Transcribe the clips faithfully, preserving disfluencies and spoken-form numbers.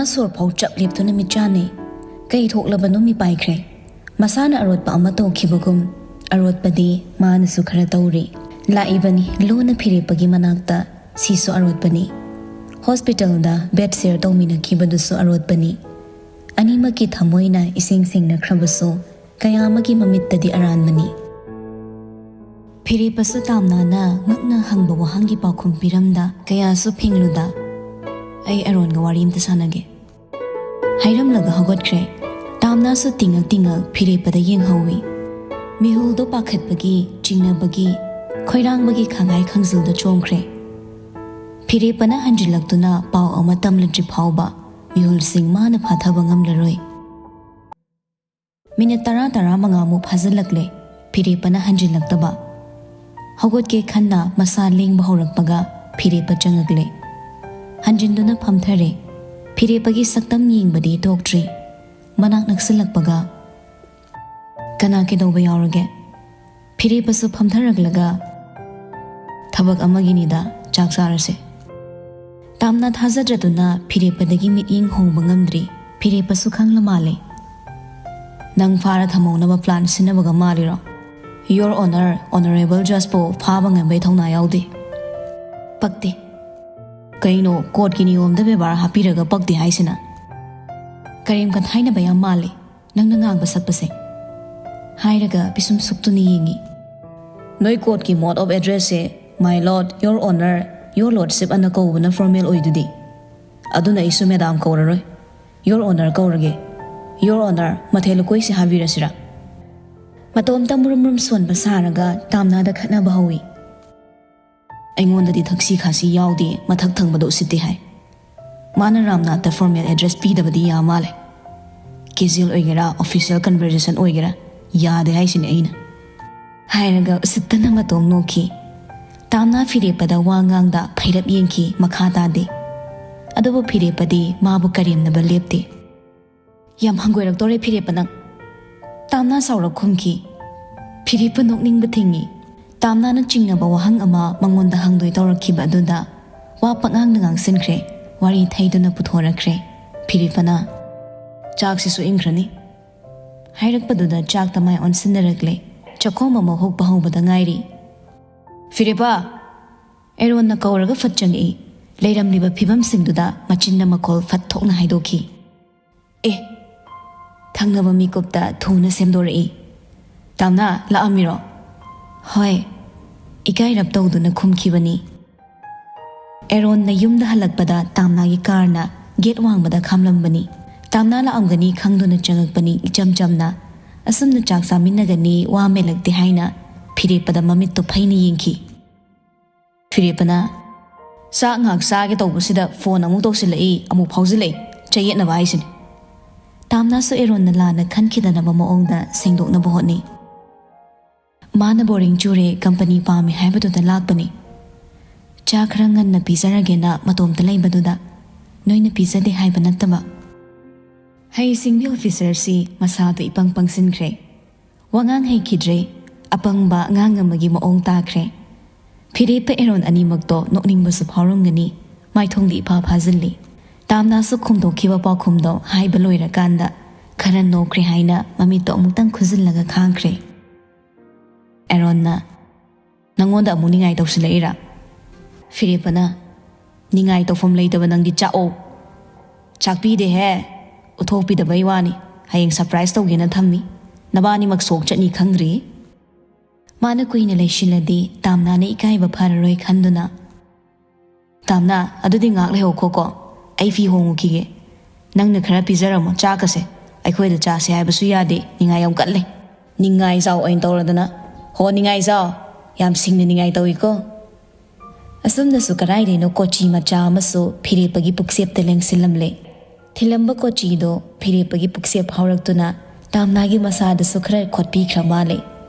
ꯁꯣꯔ ꯐꯥꯎ ꯆꯞ ꯂꯦꯞꯇꯨꯅ ꯃꯤꯠ ꯆꯥꯟꯅꯩ꯫ ꯀꯩ ꯊꯣꯛꯂꯕꯅꯣ ꯃꯤꯄꯥꯏꯈ꯭ꯔꯦ꯫ ꯃꯁꯥꯅ ꯑꯔꯣꯠꯄ ꯑꯃ ꯇꯧꯈꯤꯕꯒꯨꯝ ꯑꯔꯣꯠꯄꯗꯤ ꯃꯥꯅꯁꯨ ꯈꯔ ꯇꯧꯔꯤ꯫ ꯂꯥꯛꯏꯕꯅꯤ ꯂꯣꯟꯅ ꯐꯤꯔꯦꯞꯄꯒꯤ ꯃꯅꯥꯛꯇ, ꯁꯤꯁꯨ ꯑꯔꯣꯠꯄꯅꯤ꯫ ꯍꯣꯁꯄꯤꯇꯥꯜꯗ ꯕꯦꯗ ꯁꯦꯌꯔ ꯇꯧꯃꯤꯟꯅꯈꯤꯕꯗꯨꯁꯨ ꯑꯔꯣꯠꯄꯅꯤ꯫ ꯑꯅꯤꯃꯛꯀꯤ ꯊꯃꯣꯏꯅ ꯏꯁꯦꯡ ꯁꯦꯡꯅꯈ꯭ꯔꯕꯁꯨ ꯀꯌꯥ ꯑꯃꯒꯤ ꯃꯃꯤꯠꯇꯗꯤ ꯑꯔꯥꯟꯕꯅꯤ꯫ ꯐꯤꯔꯦꯞꯄꯁꯨ ꯇꯥꯝꯅꯥꯅ ꯉꯛꯅ ꯍꯪꯕ ꯋꯥꯍꯪꯒꯤ ꯄꯥꯎꯈꯨꯝ ꯄꯤꯔꯝꯗ ꯀꯌꯥꯁꯨ ꯐꯤꯡꯂꯨꯗ, "ꯑꯩ ꯑꯔꯣꯟꯒ ꯋꯥꯔꯤ ꯑꯝꯇ ꯁꯥꯟꯅꯒꯦ" ꯍꯥꯏꯔꯝꯂꯒ ꯍꯧꯒꯠꯈ꯭ꯔꯦ꯫ ꯇꯥꯝꯅꯥꯁꯨ ꯇꯤꯡꯉꯛ ꯇꯤꯡꯉꯛ ꯐꯤꯔꯦꯞꯄꯗ ꯌꯦꯡꯍꯧꯏ꯫ ꯃꯤꯍꯨꯜꯗꯣ ꯄꯥꯈꯠꯄꯒꯤ, ꯆꯤꯡꯅꯕꯒꯤ, ꯈꯣꯏꯔꯥꯡꯕꯒꯤ ꯈꯥꯡꯉꯥꯏ ꯈꯥꯡꯖꯤꯜꯗ ꯆꯣꯡꯈ꯭ꯔꯦ꯫ ꯐꯤꯔꯦꯞꯄꯅ ꯍꯟꯖꯤꯜꯂꯛꯇꯨꯅ ꯄꯥꯎ ꯑꯃ ꯇꯝꯂꯗ꯭ꯔꯤ ꯐꯥꯎꯕ ꯃꯤꯍꯨꯜꯁꯤꯡ ꯃꯥꯅ ꯐꯥꯊꯕ ꯉꯝꯂꯔꯣꯏ꯫ ꯃꯤꯅꯤꯠ ꯇꯔꯥ ꯇꯔꯥꯃꯉꯥꯃꯨꯛ ꯐꯥꯖꯤꯜꯂꯛꯂꯦ꯫ ꯐꯤꯔꯦꯞꯄꯅ ꯍꯟꯖꯤꯜꯂꯛꯇꯕ꯫ ꯍꯧꯒꯠꯀꯦ ꯈꯟꯅ ꯃꯁꯥ ꯂꯦꯡꯕ ꯍꯧꯔꯛꯄꯒ ꯐꯤꯔꯦꯞꯄ ꯆꯪꯉꯛꯂꯦ꯫ ꯍꯟꯖꯤꯟꯗꯨꯅ ꯐꯝꯊꯔꯦ꯫ ꯐꯤꯔꯦꯞꯄꯒꯤ ꯁꯛꯇꯝ ꯌꯦꯡꯕꯗꯤ ꯇꯣꯛꯇ꯭ꯔꯤ꯫ ꯃꯅꯥꯛ ꯅꯛꯁꯤꯜꯂꯛꯄꯒ, "ꯀꯅꯥ ꯀꯩꯗꯧꯕ ꯌꯥꯎꯔꯒꯦ?" ꯐꯤꯔꯦꯞꯄꯁꯨ ꯐꯝꯊꯔꯛꯂꯒ, "ꯊꯕꯛ ꯑꯃꯒꯤꯅꯤꯗ, ꯆꯥꯛ ꯆꯥꯔꯁꯦ"꯫ ꯇꯥꯝꯅ ꯊꯥꯖꯗ꯭ꯔꯗꯨꯅ ꯐꯤꯔꯦꯞꯄꯗꯒꯤ ꯃꯤꯠꯌꯦꯡ ꯍꯣꯡꯕ ꯉꯝꯗ꯭ꯔꯤ꯫ ꯐꯤꯔꯦꯞꯄꯁꯨ ꯈꯪꯂ ꯃꯥꯜꯂꯦ꯫ "ꯅꯪ ꯐꯥꯔ ꯊꯝꯍꯧꯅꯕ ꯄ꯭ꯂꯥꯟ ꯁꯤꯟꯅꯕꯒ ꯃꯥꯜꯂꯤꯔꯣ? Your Honor, ꯑꯣꯅꯔꯦꯕꯜ ꯖꯖꯄꯨ ꯐꯥꯕ ꯉꯝꯕꯩ ꯊꯧꯅꯥ ꯌꯥꯎꯗꯦ"꯫ ꯄꯛꯇꯦ꯫ ꯀꯩꯅꯣ, ꯀꯣꯔꯠꯀꯤ ꯅꯤꯌꯣꯝꯗ ꯕꯦꯕꯥꯔ ꯍꯥꯞꯄꯤꯔꯒ ꯄꯛꯇꯦ ꯍꯥꯏꯁꯤꯅ? "ꯀꯔꯦꯝ ꯀꯊꯥꯏꯅꯕ ꯌꯥꯝ ꯃꯥꯜꯂꯦ ꯅꯪꯅ ꯉꯥꯡꯕ ꯁꯛꯄꯁꯦ"꯫ ꯍꯥꯏꯔꯒ ꯄꯤꯁꯨꯝ ꯁꯨꯛꯇꯨꯅ ꯌꯦꯡꯉꯤ꯫ "ꯅꯣꯏ ꯀꯣꯔꯠꯀꯤ mode of addressꯁꯦ My Lord, Your Honor, Your Lordship ꯑꯅ ꯀꯧꯕꯅ formal ꯑꯣꯏꯗꯨꯗꯤ꯫ ꯑꯗꯨꯅ ꯑꯩꯁꯨ madam ꯀꯧꯔꯔꯣꯏ, Your Honor ꯀꯧꯔꯒꯦ꯫ Your Honor, ꯃꯊꯦꯜ ꯂꯨꯀꯣꯏꯁꯦ ꯍꯥꯕꯤꯔꯁꯤꯔꯥ?" ꯃꯇꯣꯝꯇ ꯃꯨꯔꯨꯝ ꯃꯨꯔꯨꯝ ꯁꯣꯟꯕ ꯁꯥꯔꯒ ꯇꯥꯝꯅꯥꯗ ꯈꯠꯅꯕ ꯍꯧꯏ꯫ "ꯑꯩꯉꯣꯟꯗꯗꯤ ꯊꯛꯁꯤ ꯈꯥꯁꯤ ꯌꯥꯎꯗꯦ, ꯃꯊꯛ ꯊꯪꯕꯗ ꯎꯁꯤꯠꯇꯦ ꯍꯥꯏ꯫ ꯃꯥꯅ ꯔꯥꯝꯅꯥꯊꯇ formal address ꯄꯤꯗꯕꯗꯤ ꯌꯥ ꯃꯥꯜꯂꯦ꯫ Casual ꯑꯣꯏꯒꯦꯔꯥ, official conversation ꯑꯣꯏꯒꯦꯔꯥ, ꯌꯥꯗꯦ ꯍꯥꯏꯁꯤꯅꯦ ꯑꯩꯅ"꯫ ꯍꯥꯏꯔꯒ ꯎꯁꯤꯠꯇꯅ ꯃꯇꯣꯝ ꯅꯣꯛꯈꯤ꯫ ꯇꯥꯝꯅꯥ ꯐꯤꯔꯦꯞꯄꯗ ꯋꯥ ꯉꯥꯡꯗ ꯐꯩꯔꯞ ꯌꯦꯡꯈꯤ, ꯃꯈꯥ ꯇꯥꯗꯦ꯫ ꯑꯗꯨꯕꯨ ꯐꯤꯔꯦꯞꯄꯗꯤ ꯃꯥꯕꯨ ꯀꯔꯦꯝꯅꯕ ꯂꯦꯞꯇꯦ꯫ "ꯌꯥꯝ ꯍꯪꯒꯣꯏꯔꯛꯇꯧꯔꯦ ꯐꯤꯔꯦꯞꯄ ꯅꯪ"꯫ ꯇꯥꯝꯅꯥ ꯁꯥꯎꯔꯞ ꯈꯨꯝꯈꯤ꯫ ꯐꯤꯔꯦꯞꯄ ꯅꯣꯛꯅꯤꯡꯕ ꯊꯤꯡꯉꯤ꯫ ꯇꯥꯝꯅꯥꯅ ꯆꯤꯡꯅꯕ ꯋꯥꯍꯪ ꯑꯃ ꯃꯉꯣꯟꯗ ꯍꯪꯗꯣꯏ ꯇꯧꯔꯛꯈꯤꯕ ꯑꯗꯨꯗ ꯋꯥ ꯄꯉꯥꯡꯗ ꯉꯥꯡꯁꯤꯟꯈ꯭ꯔꯦ, ꯋꯥꯔꯤ ꯊꯩꯗꯨꯅ ꯄꯨꯊꯣꯔꯛꯈ꯭ꯔꯦ꯫ ꯐꯤꯔꯦꯞꯄꯅ, "ꯆꯥꯛꯁꯤꯁꯨ ꯏꯪꯈ꯭ꯔꯅꯤ" ꯍꯥꯏꯔꯛꯄꯗꯨꯗ ꯆꯥꯛꯇ ꯃꯥꯏ ꯑꯣꯟꯁꯤꯟꯅꯔꯛꯂꯦ꯫ ꯆꯥꯛꯈꯣꯝ ꯑꯃ ꯍꯨꯛꯄ ꯍꯧꯕꯗ ꯉꯥꯏꯔꯤ꯫ "ꯐꯤꯔꯦꯞꯄ!" ꯑꯦꯔꯣꯟꯅ ꯀꯧꯔꯒ ꯐꯠ ꯆꯪꯉꯛꯏ꯫ ꯂꯩꯔꯝꯂꯤꯕ ꯐꯤꯕꯝꯁꯤꯡꯗꯨꯗ ꯃꯆꯤꯟꯅ ꯃꯈꯣꯜ ꯐꯠ ꯊꯣꯛꯅ ꯍꯥꯏꯗꯣꯛꯈꯤ꯫ "ꯑꯦ!" ꯊꯪꯅꯕ ꯃꯤꯀꯨꯞꯇ ꯊꯨꯅ ꯁꯦꯝꯗꯣꯔꯛꯏ꯫ "ꯇꯥꯝꯅꯥ, ꯂꯥꯛꯑꯝꯃꯤꯔꯣ?" "ꯍꯣꯏ," ꯏꯀꯥꯏꯔꯞ ꯇꯧꯗꯨꯅ ꯈꯨꯝꯈꯤꯕꯅꯤ꯫ ꯑꯦꯔꯣꯟꯅ ꯌꯨꯝꯗ ꯍꯜꯂꯛꯄꯗ ꯇꯥꯝꯅꯥꯒꯤ ꯀꯥꯔꯅ ꯒꯦꯠ ꯋꯥꯡꯃꯗ ꯈꯥꯝꯂꯝꯕꯅꯤ꯫ ꯇꯥꯝꯅꯥ ꯂꯥꯛꯑꯝꯒꯅꯤ ꯈꯪꯗꯨꯅ ꯆꯪꯉꯛꯄꯅꯤ ꯏꯆꯝ ꯆꯝꯅ꯫ ꯑꯁꯨꯝꯅ ꯆꯥꯛ ꯆꯥꯃꯤꯟꯅꯒꯅꯤ, ꯋꯥ ꯃꯦꯜꯂꯛꯇꯦ ꯍꯥꯏꯅ ꯐꯤꯔꯦꯞꯄꯗ ꯃꯃꯤꯠꯇꯣ ꯐꯩꯅ ꯌꯦꯡꯈꯤ꯫ ꯐꯤꯔꯦꯞꯄꯅ, "ꯆꯥꯛ ꯉꯥꯏꯍꯥꯛ ꯆꯥꯒꯦ ꯇꯧꯕꯁꯤꯗ ꯐꯣꯟ ꯑꯃꯨꯛ ꯇꯧꯁꯤꯜꯂꯛꯏ, ꯑꯃꯨꯛ ꯐꯥꯎꯖꯤꯜꯂꯛꯏ, ꯆꯌꯦꯠꯅꯕ ꯍꯥꯏꯁꯤꯅꯤ"꯫ ꯇꯥꯝꯅꯥꯁꯨ ꯑꯦꯔꯣꯟꯅ ꯂꯥꯟꯅ ꯈꯟꯈꯤꯗꯅꯕ ꯃꯑꯣꯡꯗ ꯁꯦꯡꯗꯣꯛꯅꯕ ꯍꯣꯠꯅꯩ꯫ "ꯃꯥꯅ ꯕꯣꯔꯤꯡ ꯆꯨꯔꯦ, ꯀꯝꯄꯅꯤ ꯄꯥꯝꯃꯦ ꯍꯥꯏꯕꯗꯨꯗ ꯂꯥꯛꯄꯅꯤ꯫ ꯆꯥ ꯈꯔ ꯉꯟꯅ ꯄꯤꯖꯔꯒꯦꯅ ꯃꯇꯣꯝꯇ ꯂꯩꯕꯗꯨꯗ ꯅꯣꯏꯅ ꯄꯤꯖꯗꯦ ꯍꯥꯏꯕ ꯅꯠꯇꯕ"꯫ ꯍꯩꯁꯤꯡꯕꯤ ꯑꯣꯐꯤꯁꯔꯁꯤ ꯃꯁꯥꯗꯨ ꯏꯄꯪ ꯄꯪꯁꯤꯟꯈ꯭ꯔꯦ꯫ ꯋꯥꯉꯥꯡ ꯍꯩꯈꯤꯗ꯭ꯔꯦ꯫ ꯑꯄꯪꯕ ꯑꯉꯥꯡ ꯑꯃꯒꯤ ꯃꯑꯣꯡ ꯇꯥꯈ꯭ꯔꯦ꯫ ꯐꯤꯔꯦꯞꯄ ꯑꯦꯔꯣꯟ ꯑꯅꯤꯃꯛꯇꯣ ꯅꯣꯛꯅꯤꯡꯕꯁꯨ ꯐꯥꯎꯔꯝꯒꯅꯤ꯫ ꯃꯥꯏꯊꯣꯡꯗꯤ ꯏꯐꯥ ꯐꯥꯖꯤꯜꯂꯤ꯫ ꯇꯥꯝꯅꯥꯁꯨ ꯈꯨꯝꯗꯣꯛꯈꯤꯕ ꯄꯥꯎꯈꯨꯝꯗꯣ ꯍꯥꯏꯕ ꯂꯣꯏꯔꯀꯥꯟꯗ ꯈꯔ ꯅꯣꯛꯈ꯭ꯔꯦ ꯍꯥꯏꯅ ꯃꯃꯤꯠꯇꯣ ꯑꯃꯨꯛꯇꯪ ꯈꯨꯖꯤꯜꯂꯒ ꯈꯥꯡꯈ꯭ꯔꯦ꯫ ꯑꯦꯔꯣꯟꯅ, "ꯅꯪꯉꯣꯟꯗ ꯑꯃꯨꯛ ꯅꯤꯡꯉꯥꯏ ꯇꯧꯁꯤꯜꯂꯛꯏꯔꯥ?" ꯐꯤꯔꯦꯞꯄꯅ, "ꯅꯤꯡꯉꯥꯏ ꯇꯧꯐꯝ ꯂꯩꯇꯕ ꯅꯪꯗꯤ ꯆꯥꯛꯑꯣ꯫ ꯆꯥꯛꯄꯤꯗꯦꯍꯦ, ꯎꯠꯊꯣꯛꯄꯤꯗꯕꯩ ꯋꯥꯅꯤ꯫ ꯍꯌꯦꯡ ꯁꯔꯄ꯭ꯔꯥꯏꯖ ꯇꯧꯒꯦꯅ ꯊꯝꯃꯤ꯫ ꯅꯕꯥꯅꯤꯃꯛ ꯁꯣꯛ ꯆꯠꯅꯤ ꯈꯪꯗ꯭ꯔꯤ"꯫ ꯃꯥꯅ ꯀꯨꯏꯅ ꯂꯩꯁꯤꯜꯂꯗꯤ ꯇꯥꯝꯅꯥꯅ ꯏꯀꯥꯏꯕ ꯐꯔꯔꯣꯏ ꯈꯟꯗꯨꯅ, "ꯇꯥꯝꯅꯥ, ꯑꯗꯨꯗꯤ ꯉꯥꯏꯍꯥꯛ ꯂꯩꯍꯧꯈꯣꯀꯣ, ꯑꯩ ꯐꯤ ꯍꯣꯡꯉꯨꯈꯤꯒꯦ꯫ ꯅꯪꯅ ꯈꯔ ꯄꯤꯖꯔꯝꯃꯣ ꯆꯥꯛꯀꯁꯦ꯫ ꯑꯩꯈꯣꯏꯗ ꯆꯥꯁꯦ ꯍꯥꯏꯕꯁꯨ ꯌꯥꯗꯦ, ꯅꯤꯡꯉꯥꯏ ꯌꯥꯝ ꯀꯜꯂꯦ"꯫ "ꯅꯤꯡꯉꯥꯏ ꯆꯥꯎ ꯑꯣꯏꯅ ꯇꯧꯔꯗꯅ꯫ ꯍꯣ, ꯅꯤꯡꯉꯥꯏ ꯆꯥꯎ꯫ ꯌꯥꯝ ꯁꯤꯡꯅ ꯅꯤꯡꯉꯥꯏ ꯇꯧꯏꯀꯣ"꯫ ꯑꯁꯨꯝꯅꯁꯨ ꯀꯔꯥꯏꯗꯩꯅꯣ ꯀꯣꯆꯤ ꯃꯆꯥ ꯑꯃꯁꯨ ꯐꯤꯔꯦꯞꯄꯒꯤ ꯄꯨꯛꯆꯦꯞꯇ ꯂꯦꯡꯁꯤꯜꯂꯝꯂꯦ꯫ ꯊꯤꯜꯂꯝꯕ ꯀꯣꯆꯤꯗꯣ ꯐꯤꯔꯦꯞꯄꯒꯤ ꯄꯨꯛꯆꯦꯞ ꯐꯥꯎꯔꯛꯇꯨꯅ ꯇꯥꯝꯅꯥꯒꯤ ꯃꯁꯥꯗꯁꯨ ꯈꯔ ꯈꯣꯠꯄꯤꯈ꯭ꯔ ꯃꯥꯜꯂꯦ꯫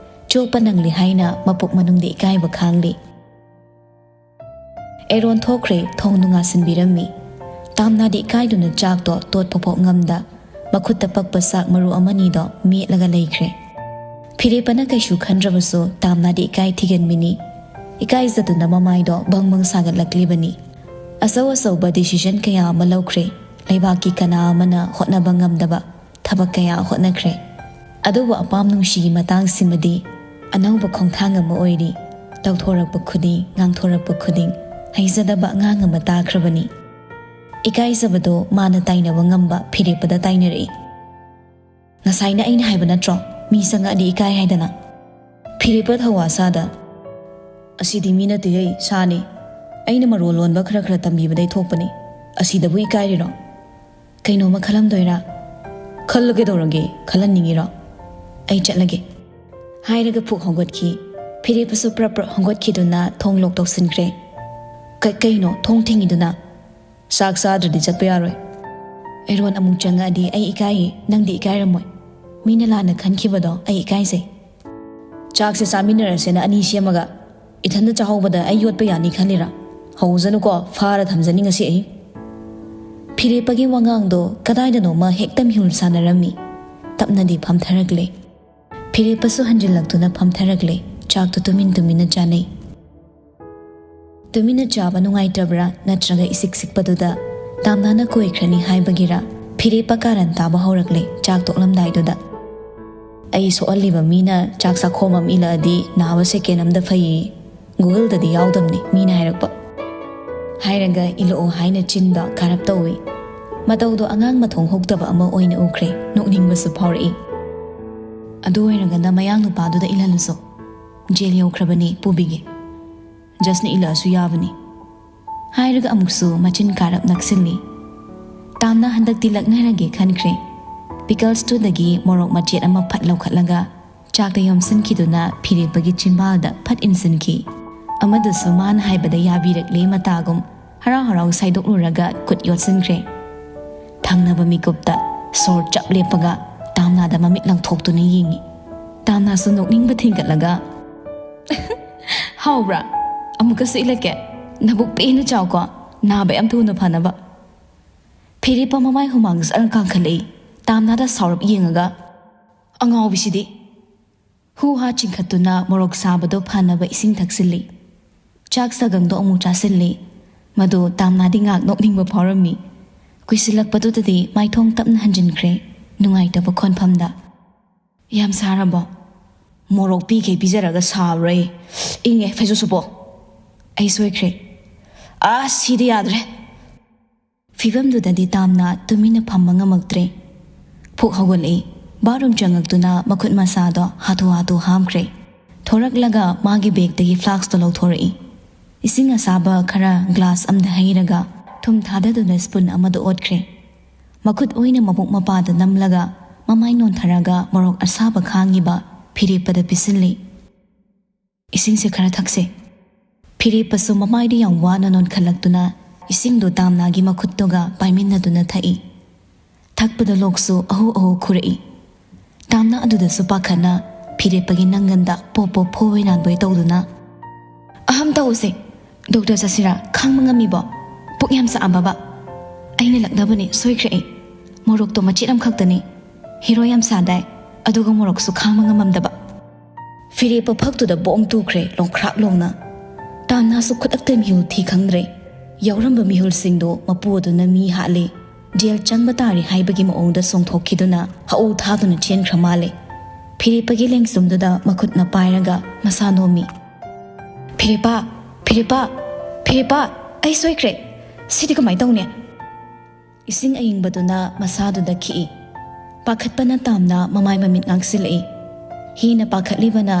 ꯆꯣꯞꯄ ꯅꯪꯂꯦ ꯍꯥꯏꯅ ꯃꯄꯨꯛ ꯃꯅꯨꯡꯗ ꯏꯀꯥꯏꯕ ꯈꯥꯡꯂꯤ꯫ ꯑꯦꯔꯣꯟ ꯊꯣꯛꯈ꯭ꯔꯦ, ꯊꯣꯡꯗꯨ ꯉꯥꯁꯤꯟꯕꯤꯔꯝꯃꯤ꯫ ꯇꯥꯝꯅꯥꯗꯤ ꯏꯀꯥꯏꯗꯨꯅ ꯆꯥꯛꯇꯣ ꯇꯣꯠꯄ ꯐꯥꯎ ꯉꯝꯗ, ꯃꯈꯨꯠꯇ ꯄꯛꯄ ꯆꯥꯛ ꯃꯔꯨ ꯑꯃꯅꯤꯗꯣ ꯃꯦꯠꯂꯒ ꯂꯩꯈ꯭ꯔꯦ꯫ ꯐꯤꯔꯦꯞꯄꯅ ꯀꯩꯁꯨ ꯈꯟꯗ꯭ꯔꯕꯁꯨ ꯇꯥꯝꯅꯥꯗꯤ ꯏꯀꯥꯏ ꯊꯤꯒꯟꯕꯤꯅꯤ꯫ ꯏꯀꯥꯏꯖꯗꯨꯅ ꯃꯃꯥꯏꯗꯣ ꯕꯪ ꯕꯪ ꯁꯥꯒꯠꯂꯛꯂꯤꯕꯅꯤ꯫ ꯑꯆꯧ ꯑꯆꯧꯕ ꯗꯤꯁꯤꯖꯟ ꯀꯌꯥ ꯑꯃ ꯂꯧꯈ꯭ꯔꯦ꯫ ꯂꯩꯕꯥꯛꯀꯤ ꯀꯅꯥ ꯑꯃꯅ ꯍꯣꯠꯅꯕ ꯉꯝꯗꯕ ꯊꯕꯛ ꯀꯌꯥ ꯍꯣꯠꯅꯈ꯭ꯔꯦ꯫ ꯑꯗꯨꯕꯨ ꯑꯄꯥꯝ ꯅꯨꯡꯁꯤꯒꯤ ꯃꯇꯥꯡꯁꯤꯃꯗꯤ ꯑꯅꯧꯕ ꯈꯣꯡꯊꯥꯡ ꯑꯃ ꯑꯣꯏꯔꯤ꯫ ꯇꯧꯊꯣꯔꯛꯄ ꯈꯨꯗꯤꯡ, ꯉꯥꯡꯊꯣꯔꯛꯄ ꯈꯨꯗꯤꯡ ꯍꯩꯖꯗꯕ ꯑꯉꯥꯡ ꯑꯃ ꯇꯥꯈ꯭ꯔꯕꯅꯤ꯫ ꯏꯀꯥꯏꯖꯕꯗꯣ ꯃꯥꯅ ꯇꯥꯏꯅꯕ ꯉꯝꯕ ꯐꯤꯔꯦꯞꯄꯗ ꯇꯥꯏꯅꯔꯛꯏ꯫ "ꯉꯁꯥꯏꯅ ꯑꯩꯅ ꯍꯥꯏꯕ ꯅꯠꯇ꯭ꯔꯣ, ꯃꯤ ꯆꯪꯉꯛꯑꯗꯤ ꯏꯀꯥꯏ ꯍꯥꯏꯗꯅ?" ꯐꯤꯔꯦꯞꯄ ꯊꯧꯋꯥ ꯁꯥꯗ, "ꯑꯁꯤꯗꯤ ꯃꯤ ꯅꯠꯇꯦꯍꯦ, ꯁꯥꯅꯤ꯫ ꯑꯩꯅ ꯃꯔꯣꯜ ꯂꯣꯟꯕ ꯈꯔ ꯈꯔ ꯇꯝꯕꯤꯕꯗꯩ ꯊꯣꯛꯄꯅꯤ꯫ ꯑꯁꯤꯗꯕꯨ ꯏꯀꯥꯏꯔꯤꯔꯣ? ꯀꯩꯅꯣꯝꯃ ꯈꯜꯂꯝꯗꯣꯏꯔꯥ?" "ꯈꯜꯂ ꯀꯩꯗꯧꯔꯒꯦ? ꯈꯜꯍꯟꯅꯤꯡꯉꯤꯔꯣ? ꯑꯩ ꯆꯠꯂꯒꯦ," ꯍꯥꯏꯔꯒ ꯐꯨꯛ ꯍꯧꯒꯠꯈꯤ꯫ ꯐꯤꯔꯦꯞꯄꯁꯨ ꯄ꯭ꯔꯞ ꯄ꯭ꯔꯞ ꯍꯧꯒꯠꯈꯤꯗꯨꯅ ꯊꯣꯡ ꯂꯣꯛ ꯇꯧꯁꯤꯟꯈ꯭ꯔꯦ꯫ "ꯀ-, ꯀꯩꯅꯣ ꯊꯣꯡ ꯊꯤꯡꯉꯤꯗꯨꯅ?" "ꯆꯥꯛ ꯆꯥꯗ꯭ꯔꯗꯤ ꯆꯠꯄ ꯌꯥꯔꯣꯏ꯫ ꯑꯦꯔꯣꯟ ꯑꯃꯨꯛ ꯆꯪꯉꯛꯑꯗꯤ ꯑꯩ ꯏꯀꯥꯏꯌꯦ, ꯅꯪꯗꯤ ꯏꯀꯥꯏꯔꯝꯃꯣꯏ꯫ ꯃꯤꯅ ꯂꯥꯟꯅ ꯈꯟꯈꯤꯕꯗꯣ ꯑꯩ ꯏꯀꯥꯏꯖꯩ꯫ ꯆꯥꯛꯁꯦ ꯆꯥꯃꯤꯟꯅꯔꯁꯦꯅ ꯑꯅꯤ ꯁꯦꯝꯃꯒ ꯏꯊꯟꯗ ꯆꯥꯍꯧꯕꯗ ꯑꯩ ꯌꯣꯠꯄ ꯌꯥꯅꯤ ꯈꯜꯂꯤꯔꯥ? ꯍꯧꯖꯅꯨꯀꯣ, ꯐꯥꯔ ꯊꯝꯖꯅꯤ ꯉꯁꯤ ꯑꯍꯤꯡ꯫" ꯐꯤꯔꯦꯞꯄꯒꯤ ꯋꯥꯉꯥꯡꯗꯣ ꯀꯗꯥꯏꯗꯅꯣꯃ ꯍꯦꯛꯇ ꯃꯤꯍꯨꯜ ꯁꯥꯟꯅꯔꯝꯃꯤ꯫ ꯇꯞꯅꯗꯤ ꯐꯝꯊꯔꯛꯂꯦ꯫ ꯐꯤꯔꯦꯞꯄꯁꯨ ꯍꯟꯖꯤꯜꯂꯛꯇꯨꯅ ꯐꯝꯊꯔꯛꯂꯦ꯫ ꯆꯥꯛꯇꯨ ꯇꯨꯃꯤꯟ ꯇꯨꯃꯤꯟꯅ ꯆꯥꯅꯩ꯫ ꯇꯨꯃꯤꯟꯅ ꯆꯥꯕ ꯅꯨꯡꯉꯥꯏꯇ꯭ꯔꯕ꯭ꯔꯥ, ꯅꯠꯇ꯭ꯔꯒ ꯏꯁꯤꯛ ꯁꯤꯛꯄꯗꯨꯗ ꯇꯥꯝꯅꯥꯅ ꯀꯣꯏꯈ꯭ꯔꯅꯤ ꯍꯥꯏꯕꯒꯤꯔꯥ, ꯐꯤꯔꯦꯞꯄ ꯀꯥꯔꯟ ꯇꯥꯕ ꯍꯧꯔꯛꯂꯦ ꯆꯥꯛ ꯇꯣꯛꯂꯝꯗꯥꯏꯗꯨꯗ꯫ "ꯑꯩ ꯁꯣꯛꯍꯜꯂꯤꯕ ꯃꯤꯅ ꯆꯥꯛ ꯆꯥꯛꯈꯣꯝ ꯑꯃ ꯏꯜꯂꯛꯑꯗꯤ ꯅꯥꯕ ꯁꯦꯀꯦꯟ ꯑꯃꯗ ꯐꯩꯌꯦ꯫ Google-ꯗꯗꯤ ꯌꯥꯎꯗꯕꯅꯤ, ꯃꯤꯅ ꯍꯥꯏꯔꯛꯄ꯫" ꯍꯥꯏꯔꯒ ꯏꯜꯂꯛꯑꯣ ꯍꯥꯏꯅ ꯆꯤꯟꯗꯣ ꯀꯥꯔꯞ ꯇꯧꯏ꯫ ꯃꯇꯧꯗꯣ ꯑꯉꯥꯡ ꯃꯊꯣꯡ ꯍꯧꯇꯕ ꯑꯃ ꯑꯣꯏꯅ ꯎꯈ꯭ꯔꯦ꯫ ꯅꯣꯛꯅꯤꯡꯕꯁꯨ ꯐꯥꯎꯔꯛꯏ꯫ "ꯑꯗꯨ ꯑꯣꯏꯔꯒꯅ ꯃꯌꯥꯡ ꯅꯨꯄꯥꯗꯨꯗ ꯏꯜꯍꯜꯂꯨꯁꯣ꯫ ꯖꯦꯜ ꯌꯧꯈ꯭ꯔꯕꯅꯤ, ꯄꯨꯕꯤꯒꯦ꯫" "ꯖꯁꯅ ꯏꯜꯂꯛꯑꯁꯨ ꯌꯥꯕꯅꯤ꯫" ꯍꯥꯏꯔꯒ ꯑꯃꯨꯛꯁꯨ ꯃꯆꯤꯟ ꯀꯥꯔꯞ ꯅꯛꯁꯤꯜꯂꯤ꯫ ꯇꯥꯝꯅ ꯍꯟꯗꯛꯇꯤ ꯂꯛꯅꯔꯒꯦ ꯈꯟꯈ꯭ꯔꯦ꯫ ꯄꯤꯀꯜꯁꯇꯨꯗꯒꯤ ꯃꯣꯔꯣꯛ ꯃꯆꯦꯠ ꯑꯃ ꯐꯠ ꯂꯧꯈꯠꯂꯒ ꯆꯥꯛꯇ ꯌꯣꯝꯁꯤꯟꯈꯤꯗꯨꯅ ꯐꯤꯔꯦꯞꯄꯒꯤ ꯆꯤꯝꯕꯥꯜꯗ ꯐꯠ ꯏꯟꯁꯤꯟꯈꯤ꯫ ꯑꯃꯗꯨꯁꯨ ꯃꯥꯅ ꯍꯥꯏꯕꯗ ꯌꯥꯕꯤꯔꯛꯂꯦ ꯃꯇꯥꯒꯨꯝ ꯍꯔꯥꯎ ꯍꯔꯥꯎ ꯁꯥꯏꯗꯣꯛꯂꯨꯔꯒ ꯈꯨꯠ ꯌꯣꯠꯁꯤꯟꯈ꯭ꯔꯦ꯫ ꯊꯪꯅꯕ ꯃꯤꯀꯨꯞꯇ ꯁꯣꯔ ꯆꯞ ꯂꯦꯞꯄꯒ ꯇꯥꯝꯅꯥꯗ ꯃꯃꯤꯠ ꯂꯪꯊꯣꯛꯇꯨꯅ ꯌꯦꯡꯉꯤ꯫ ꯇꯥꯝꯅꯥꯁꯨ ꯅꯣꯛꯅꯤꯡꯕ ꯊꯤꯡꯒꯠꯂꯒ, "ꯍꯥꯎꯕ꯭ꯔꯥ? ꯑꯃꯨꯛꯀꯁꯨ ꯏꯜꯂꯛꯀꯦ꯫ ꯅꯕꯨꯛ ꯄꯦꯟꯅ ꯆꯥꯎꯀꯣ, ꯅꯥꯕ ꯌꯥꯝ ꯊꯨꯅ ꯐꯅꯕ꯫" ꯐꯤꯔꯦꯞꯄ ꯃꯃꯥꯏ ꯍꯨꯃꯥꯡ ꯖꯔ ꯀꯥꯡꯈꯠꯂꯛꯏ꯫ ꯇꯥꯝꯅꯥꯗ ꯁꯥꯎꯔꯞ ꯌꯦꯡꯉꯒ, "ꯑꯉꯥꯎꯕꯤꯁꯤꯗꯤ!" ꯍꯨ ꯍꯥ ꯆꯤꯡꯈꯠꯇꯨꯅ ꯃꯣꯔꯣꯛ ꯁꯥꯕꯗꯣ ꯐꯅꯕ ꯏꯁꯤꯡ ꯊꯛꯆꯤꯜꯂꯤ꯫ ꯆꯥꯛ ꯁꯒꯪꯗꯣ ꯑꯃꯨꯛ ꯆꯥꯁꯤꯜꯂꯤ꯫ ꯃꯗꯨ ꯇꯥꯝꯅꯥꯗꯤ ꯉꯥꯛ ꯅꯣꯛꯅꯤꯡꯕ ꯐꯥꯎꯔꯝꯃꯤ꯫ ꯀꯨꯏꯁꯤꯜꯂꯛꯄꯗꯨꯗꯗꯤ ꯃꯥꯏꯊꯣꯡ ꯇꯞꯅ ꯍꯟꯖꯤꯟꯈ꯭ꯔꯦ, ꯅꯨꯡꯉꯥꯏꯇꯕ ꯈꯣꯟꯐꯝꯗ꯫ "ꯌꯥꯝ ꯁꯥꯔꯕꯣ?" "ꯃꯣꯔꯣꯛ ꯄꯤꯈꯩ ꯄꯤꯖꯔꯒ ꯁꯥꯕ꯭ꯔꯣꯌꯦ?" "ꯏꯪꯉꯦ, ꯐꯩꯖꯨꯞ ꯁꯨꯞꯄꯣ꯫" "ꯑꯩ ꯁꯣꯏꯈ꯭ꯔꯦ꯫" "ꯑꯁ, ꯁꯤꯗꯤ ꯌꯥꯗ꯭ꯔꯦ꯫" ꯐꯤꯕꯝꯗꯨꯗꯗꯤ ꯇꯥꯝꯅ ꯇꯨꯃꯤꯟꯅ ꯐꯝꯕ ꯉꯝꯃꯛꯇ꯭ꯔꯦ꯫ ꯐꯨꯛ ꯍꯧꯒꯠꯂꯛꯏ꯫ ꯕꯥꯠꯔꯨꯝ ꯆꯪꯉꯛꯇꯨꯅ ꯃꯈꯨꯠ ꯃꯁꯥꯗꯣ ꯍꯥꯊꯨ ꯍꯥꯊꯨ ꯍꯥꯝꯈ꯭ꯔꯦ꯫ ꯊꯣꯔꯛꯂꯒ ꯃꯥꯒꯤ ꯕꯦꯒꯇꯒꯤ ꯐ꯭ꯂꯥꯛꯁꯇꯣ ꯂꯧꯊꯣꯔꯛꯏ꯫ ꯏꯁꯤꯡ ꯑꯁꯥꯕ ꯈꯔ ꯒ꯭ꯂꯥꯁ ꯑꯃꯗ ꯍꯩꯔꯒ ꯊꯨꯝ ꯊꯥꯗꯗꯨꯅ ꯁ꯭ꯄꯨꯟ ꯑꯃꯗ ꯑꯣꯠꯈ꯭ꯔꯦ꯫ ꯃꯈꯨꯠ ꯑꯣꯏꯅ ꯃꯕꯨꯛ ꯃꯄꯥꯗ ꯅꯝꯂꯒ ꯃꯃꯥꯏ ꯅꯣꯟꯊꯔꯒ ꯃꯣꯔꯣꯛ ꯑꯁꯥꯕ ꯈꯥꯡꯉꯤꯕ ꯐꯤꯔꯦꯞꯄꯗ ꯄꯤꯁꯤꯜꯂꯤ꯫ "ꯏꯁꯤꯡꯁꯦ ꯈꯔ ꯊꯛꯁꯦ꯫" ꯐꯤꯔꯦꯞꯄꯁꯨ ꯃꯃꯥꯏꯗ ꯌꯥꯝ ꯋꯥꯅ ꯅꯣꯟꯈꯠꯂꯛꯇꯨꯅ ꯏꯁꯤꯡꯗꯨ ꯇꯥꯝꯅꯥꯒꯤ ꯃꯈꯨꯠꯇꯨꯒ ꯄꯥꯏꯃꯤꯟꯅꯗꯨꯅ ꯊꯛꯏ꯫ ꯊꯛꯄꯗ ꯂꯣꯛꯁꯨ ꯑꯍꯨ ꯑꯍꯨ ꯈꯨꯔꯛꯏ꯫ ꯇꯥꯝꯅꯥ ꯑꯗꯨꯗꯁꯨ ꯄꯥꯈꯠꯅ ꯐꯤꯔꯦꯞꯄꯒꯤ ꯅꯪꯒꯟꯗ ꯄꯣꯞ ꯄꯣꯞ ꯐꯣꯕꯣꯏ ꯅꯥꯟꯕꯣꯏ ꯇꯧꯗꯨꯅ, "ꯑꯍꯝ ꯇꯧꯁꯦ, ꯗꯣꯛꯇꯔ ꯆꯠꯁꯤꯔꯥ? ꯈꯥꯡꯕ ꯉꯝꯃꯤꯕꯣ? ꯄꯨꯛ ꯌꯥꯝ ꯆꯥꯛꯑꯕꯕ?" "ꯑꯩꯅ ꯂꯛꯅꯕꯅꯦ, ꯁꯣꯏꯈ꯭ꯔꯦ ꯑꯩ꯫ ꯃꯣꯔꯣꯛꯇꯣ ꯃꯆꯦꯠ ꯑꯃꯈꯛꯇꯅꯤ꯫ ꯍꯤꯔꯣ ꯌꯥꯝ ꯁꯥꯗꯥꯏ, ꯑꯗꯨꯒ ꯃꯣꯔꯣꯛꯁꯨ ꯈꯥꯡꯕ ꯉꯝꯃꯝꯗꯕ꯫" ꯐꯤꯔꯦꯞꯄ ꯐꯛꯇꯨꯗ ꯕꯣꯡ ꯇꯨꯈ꯭ꯔꯦ ꯂꯣꯡꯈ꯭ꯔꯥꯛ ꯂꯣꯡꯅ꯫ ꯇꯥꯝꯅꯥꯁꯨ ꯈꯨꯗꯛꯇ ꯃꯤꯍꯨꯜ ꯊꯤ ꯈꯪꯗ꯭ꯔꯦ꯫ ꯌꯥꯎꯔꯝꯕ ꯃꯤꯍꯨꯜꯁꯤꯡꯗꯨ ꯃꯄꯨ ꯑꯗꯨꯅ ꯃꯤ ꯍꯥꯠꯂꯦ, ꯖꯦꯜ ꯆꯪꯕ ꯇꯥꯔꯦ ꯍꯥꯏꯕꯒꯤ ꯃꯑꯣꯡꯗ ꯆꯣꯡꯊꯣꯛꯈꯤꯗꯨꯅ ꯍꯧ ꯊꯥꯗꯨꯅ ꯆꯦꯟꯈ꯭ꯔ ꯃꯥꯜꯂꯦ꯫ ꯐꯤꯔꯦꯞꯄꯒꯤ ꯂꯦꯡꯁꯨꯝꯗꯨꯗ ꯃꯈꯨꯠꯅ ꯄꯥꯏꯔꯒ ꯃꯁꯥ ꯅꯣꯝꯃꯤ꯫ "ꯐꯤꯔꯦꯞꯄ! ꯐꯤꯔꯦꯞꯄ! ꯐꯤꯔꯦꯞꯄ! ꯑꯩ ꯁꯣꯏꯈ꯭ꯔꯦ꯫ ꯁꯤꯗꯤ ꯀꯃꯥꯏ ꯇꯧꯅꯤ?" ꯏꯁꯤꯡ ꯑꯏꯪꯕꯗꯨꯅ ꯃꯁꯥꯗꯨꯗ ꯈꯤꯛꯏ꯫ ꯄꯥꯈꯠꯄꯅ ꯇꯥꯝꯅ ꯃꯃꯥꯏ ꯃꯃꯤꯠ ꯉꯥꯡꯁꯤꯜꯂꯛꯏ꯫ ꯍꯦꯟꯅ ꯄꯥꯈꯠꯂꯤꯕꯅ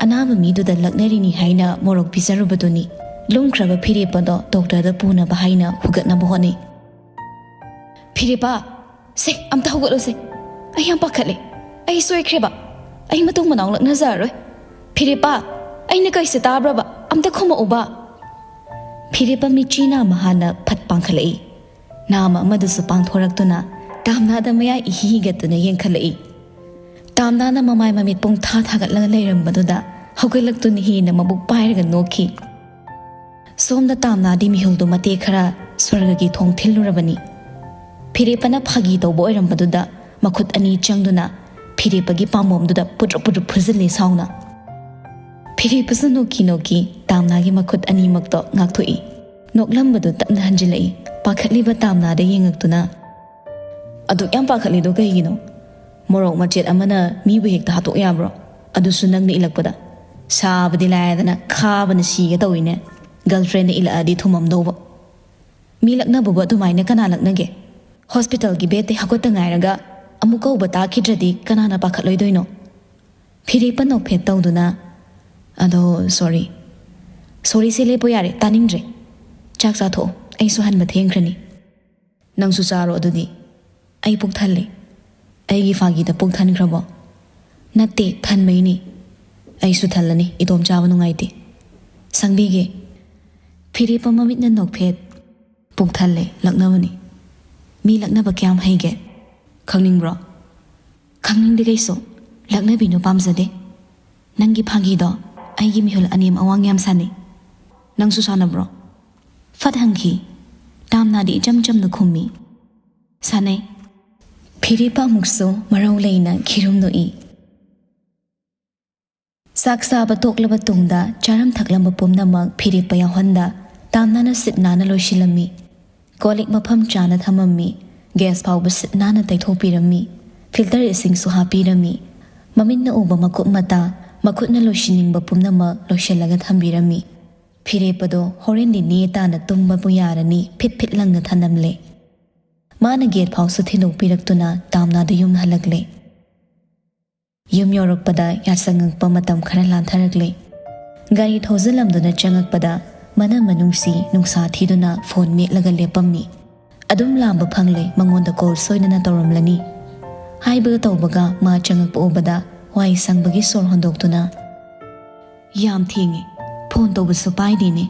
ꯑꯅꯥꯕ ꯃꯤꯗꯨꯗ ꯂꯛꯅꯔꯤꯅꯤ ꯍꯥꯏꯅ ꯃꯣꯔꯣꯛ ꯄꯤꯖꯔꯨꯕꯗꯨꯅꯤ꯫ ꯂꯨꯝꯈ꯭ꯔꯕ ꯐꯤꯔꯦꯞꯄꯗꯣ ꯗꯣꯛꯇꯔꯗ ꯄꯨꯅꯕ ꯍꯥꯏꯅ ꯍꯨꯒꯠꯅꯕ ꯍꯣꯠꯅꯩ꯫ "ꯐꯤꯔꯦꯞꯄ, ꯁꯦ, ꯑꯝꯇ ꯍꯧꯒꯠꯂꯨꯁꯦ꯫ ꯑꯩ ꯌꯥꯝ ꯄꯥꯈꯠꯂꯦ꯫ ꯑꯩ ꯁꯣꯏꯈ꯭ꯔꯦꯕ꯫ ꯑꯩ ꯃꯇꯨꯡ ꯃꯅꯥꯎ ꯂꯛꯅꯖꯔꯔꯣꯏ꯫ ꯐꯤꯔꯦꯞꯄ, ꯑꯩꯅ ꯀꯩꯁꯦ ꯇꯥꯕ꯭ꯔꯕ? ꯑꯝꯇ ꯈꯨꯝꯃꯛꯎꯕ꯫" ꯐꯤꯔꯦꯞꯄ ꯃꯤꯠꯆꯤ ꯅꯥꯝꯃ ꯍꯥꯟꯅ ꯐꯠ ꯄꯥꯡꯈꯠꯂꯛꯏ꯫ ꯅꯥꯝꯃ ꯑꯃꯗꯨꯁꯨ ꯄꯥꯡꯊꯣꯔꯛꯇꯨꯅ ꯇꯥꯝꯅꯥꯗ ꯃꯌꯥ ꯏꯍꯤ ꯍꯤꯒꯠꯇꯨꯅ ꯌꯦꯡꯈꯠꯂꯛꯏ꯫ ꯇꯥꯝꯅꯥꯅ ꯃꯃꯥꯏ ꯃꯃꯤꯠ ꯄꯨꯡ ꯊꯥ ꯊꯥꯒꯠꯂꯒ ꯂꯩꯔꯝꯕꯗꯨꯗ ꯍꯧꯒꯠꯂꯛꯇꯨꯅ ꯍꯦꯟꯅ ꯃꯕꯨꯛ ꯄꯥꯏꯔꯒ ꯅꯣꯛꯈꯤ꯫ ꯁꯣꯝꯗ ꯇꯥꯝꯅꯥꯗꯤ ꯃꯤꯍꯨꯜꯗꯨ ꯃꯇꯦꯛ ꯈꯔ ꯁ꯭ꯋꯔꯒꯒꯤ ꯊꯣꯡ ꯊꯤꯜꯂꯨꯔꯕꯅꯤ꯫ ꯐꯤꯔꯦꯞꯄꯅ ꯐꯥꯒꯤ ꯇꯧꯕ ꯑꯣꯏꯔꯝꯕꯗꯨꯗ ꯃꯈꯨꯠ ꯑꯅꯤ ꯆꯪꯗꯨꯅ ꯐꯤꯔꯦꯞꯄꯒꯤ ꯄꯥꯝꯕꯣꯝꯗꯨꯗ ꯄꯨꯗ꯭ꯔꯨꯞ ꯄꯨꯗ꯭ꯔꯨꯞ ꯐꯨꯖꯤꯜꯂꯤ ꯁꯥꯎꯅ꯫ ꯐꯤꯔꯦꯞꯄꯁꯨ ꯅꯣꯛꯀꯤ ꯅꯣꯛꯀꯤ ꯇꯥꯝꯅꯥꯒꯤ ꯃꯈꯨꯠ ꯑꯅꯤꯃꯛꯇꯣ ꯉꯥꯛꯊꯣꯛꯏ꯫ ꯅꯣꯛꯂꯝꯕꯗꯨ ꯇꯞꯅ ꯍꯟꯖꯤꯜꯂꯛꯏ꯫ ꯄꯥꯈꯠꯂꯤꯕ ꯇꯥꯝꯅꯥꯗ ꯌꯦꯡꯉꯛꯇꯨꯅ, "ꯑꯗꯨꯛ ꯌꯥꯝ ꯄꯥꯈꯠꯂꯤꯗꯣ ꯀꯩꯒꯤꯅꯣ? ꯃꯣꯔꯣꯛ ꯃꯆꯦꯠ ꯑꯃꯅ ꯃꯤꯕꯨ ꯍꯦꯛꯇ ꯍꯥꯠꯇꯣꯛ ꯌꯥꯕ꯭ꯔꯣ? ꯑꯗꯨꯁꯨ ꯅꯪꯅ ꯏꯜꯂꯛꯄꯗ꯫ ꯁꯥꯕꯗꯤ ꯂꯥꯏꯔꯗꯅ ꯈꯥꯕꯅ ꯁꯤꯒꯦ ꯇꯧꯏꯅꯦ꯫ ꯒꯔꯜꯐ꯭ꯔꯦꯟꯅ ꯏꯜꯂꯛꯑꯗꯤ ꯊꯨꯝꯃꯝꯗꯧꯕ꯫ ꯃꯤ ꯂꯛꯅꯕꯕꯨ ꯑꯗꯨꯃꯥꯏꯅ ꯀꯅꯥ ꯂꯛꯅꯒꯦ? ꯍꯣꯁꯄꯤꯇꯥꯜꯒꯤ ꯕꯦꯗꯇꯩ ꯍꯧꯒꯠꯇ ꯉꯥꯏꯔꯒ ꯑꯃꯨꯛ ꯀꯧꯕ ꯇꯥꯈꯤꯗ꯭ꯔꯗꯤ ꯀꯅꯥꯅ ꯄꯥꯈꯠꯂꯣꯏꯗꯣꯏꯅꯣ?" ꯐꯤꯔꯦꯞꯄ ꯅꯣꯛꯐꯦꯠ ꯇꯧꯗꯨꯅ, "ꯑꯗꯣ, ꯁꯣꯔꯤ꯫ ꯁꯣꯔꯤꯁꯦ ꯂꯦꯞꯄꯣ ꯌꯥꯔꯦ, ꯇꯥꯅꯤꯡꯗ꯭ꯔꯦ꯫ ꯆꯥꯛ ꯆꯥꯊꯣꯛꯑꯣ, ꯑꯩꯁꯨ ꯍꯟꯕ ꯊꯦꯡꯈ꯭ꯔꯅꯤ꯫ ꯅꯪꯁꯨ ꯆꯥꯔꯣ ꯑꯗꯨꯗꯤ꯫ ꯑꯩ ꯄꯨꯛ ꯊꯜꯂꯦ꯫" "ꯑꯩꯒꯤ ꯐꯥꯒꯤꯗ ꯄꯨꯛ ꯊꯟꯈ꯭ꯔꯕꯣ?" "ꯅꯠꯇꯦ, ꯊꯟꯕꯩꯅꯤ꯫ ꯑꯩꯁꯨ ꯊꯜꯂꯅꯤ, ꯏꯇꯣꯝ ꯆꯥꯕ ꯅꯨꯡꯉꯥꯏꯇꯦ꯫ ꯁꯪꯕꯤꯒꯦ꯫" ꯐꯤꯔꯦꯞꯄ ꯃꯃꯤꯠꯅ ꯅꯣꯛꯐꯦꯠ꯫ "ꯄꯨꯛ ꯊꯜꯂꯦ, ꯂꯛꯅꯕꯅꯤ꯫ ꯃꯤ ꯂꯛꯅꯕ ꯀꯌꯥꯝ ꯍꯩꯒꯦ? ꯈꯪꯅꯤꯡꯕ꯭ꯔꯣ?" "ꯈꯪꯅꯤꯡꯗꯦ ꯀꯩꯁꯨ꯫ ꯂꯛꯅꯕꯤꯅꯨ ꯄꯥꯝꯖꯗꯦ꯫ ꯅꯪꯒꯤ ꯐꯥꯒꯤꯗꯣ ꯑꯩꯒꯤ ꯃꯤꯍꯨꯜ ꯑꯅꯦꯝ ꯑꯋꯥꯡ ꯌꯥꯝ ꯁꯥꯟꯅꯩ꯫ ꯅꯪꯁꯨ ꯁꯥꯟꯅꯕ꯭ꯔꯣ?" ꯐꯠ ꯍꯪꯈꯤ꯫ ꯇꯥꯝꯅꯥꯗꯤ ꯏꯆꯝ ꯆꯝꯅ ꯈꯨꯝꯃꯤ, "ꯁꯥꯟꯅꯩ꯫" ꯐꯤꯔꯦꯞꯄ ꯑꯃꯨꯛꯁꯨ ꯃꯔꯧ ꯂꯩꯅ ꯈꯤꯔꯨꯝ ꯅꯣꯛꯏ꯫ ꯆꯥꯛ ꯆꯥꯕ ꯇꯣꯛꯂꯕ ꯇꯨꯡꯗ ꯆꯥꯔꯝ ꯊꯛꯂꯝꯕ ꯄꯨꯝꯅꯃꯛ ꯐꯤꯔꯦꯞꯄ ꯌꯥꯎꯍꯟꯗ ꯇꯥꯝꯅꯥꯅ ꯁꯤꯠ ꯅꯥꯟꯅ ꯂꯣꯏꯁꯤꯜꯂꯝꯃꯤ꯫ ꯀꯣꯜ ꯂꯤꯛ ꯃꯐꯝ ꯆꯥꯅ ꯊꯝꯃꯝꯃꯤ꯫ ꯒ꯭ꯌꯥꯁ ꯐꯥꯎꯕ ꯁꯤꯠ ꯅꯥꯟꯅ ꯇꯩꯊꯣꯛꯄꯤꯔꯝꯃꯤ꯫ ꯐꯤꯜꯇꯔ ꯏꯁꯤꯡꯁꯨ ꯍꯥꯞꯄꯤꯔꯝꯃꯤ꯫ ꯃꯃꯤꯠꯅ ꯎꯕ ꯃꯀꯨꯞ ꯃꯇꯥ, ꯃꯈꯨꯠꯅ ꯂꯣꯏꯁꯤꯟꯅꯤꯡꯕ ꯄꯨꯝꯅꯃꯛ ꯂꯣꯏꯁꯤꯜꯂꯒ ꯊꯝꯕꯤꯔꯝꯃꯤ꯫ ꯐꯤꯔꯦꯞꯄꯗꯣ ꯍꯣꯔꯦꯟꯗꯤ ꯅꯦ ꯇꯥꯅ ꯇꯨꯝꯕꯕꯨ ꯌꯥꯔꯅꯤ ꯐꯤꯠ ꯐꯤꯠ ꯂꯪꯅ ꯊꯅꯝꯂꯦ꯫ ꯃꯥꯅ ꯒꯦꯠ ꯐꯥꯎꯁꯨ ꯊꯤꯟꯗꯣꯛꯄꯤꯔꯛꯇꯨꯅ ꯇꯥꯝꯅꯥꯗꯨ ꯌꯨꯝ ꯍꯜꯂꯛꯂꯦ꯫ ꯌꯨꯝ ꯌꯧꯔꯛꯄꯗ ꯌꯥꯆꯪꯉꯛꯄ ꯃꯇꯝ ꯈꯔ ꯂꯥꯟꯊꯔꯛꯂꯦ꯫ ꯒꯥꯔꯤ ꯊꯧꯖꯤꯜꯂꯝꯗꯨꯅ ꯆꯪꯉꯛꯄꯗ ꯃꯅꯝ ꯃꯅꯨꯡꯁꯤ ꯅꯨꯡꯁꯥ ꯊꯤꯗꯨꯅ ꯐꯣꯟ ꯃꯦꯠꯂꯒ ꯂꯦꯞꯄꯝꯃꯤ꯫ ꯑꯗꯨꯝ ꯂꯥꯝꯕ ꯐꯪꯂꯦ, ꯃꯉꯣꯟꯗ ꯀꯣꯜ ꯁꯣꯏꯗꯅ ꯇꯧꯔꯝꯂꯅꯤ꯫ ꯍꯥꯏꯕꯒ ꯇꯧꯕꯒ ꯃꯥ ꯆꯪꯉꯛꯄ ꯎꯕꯗ ꯋꯥꯏ ꯁꯪꯕꯒꯤ ꯁꯣꯔ ꯍꯣꯟꯗꯣꯛꯇꯨꯅ, "ꯌꯥꯝ ꯊꯦꯡꯉꯦ, ꯐꯣꯟ ꯇꯧꯕꯁꯨ ꯄꯥꯏꯗꯦꯅꯦ꯫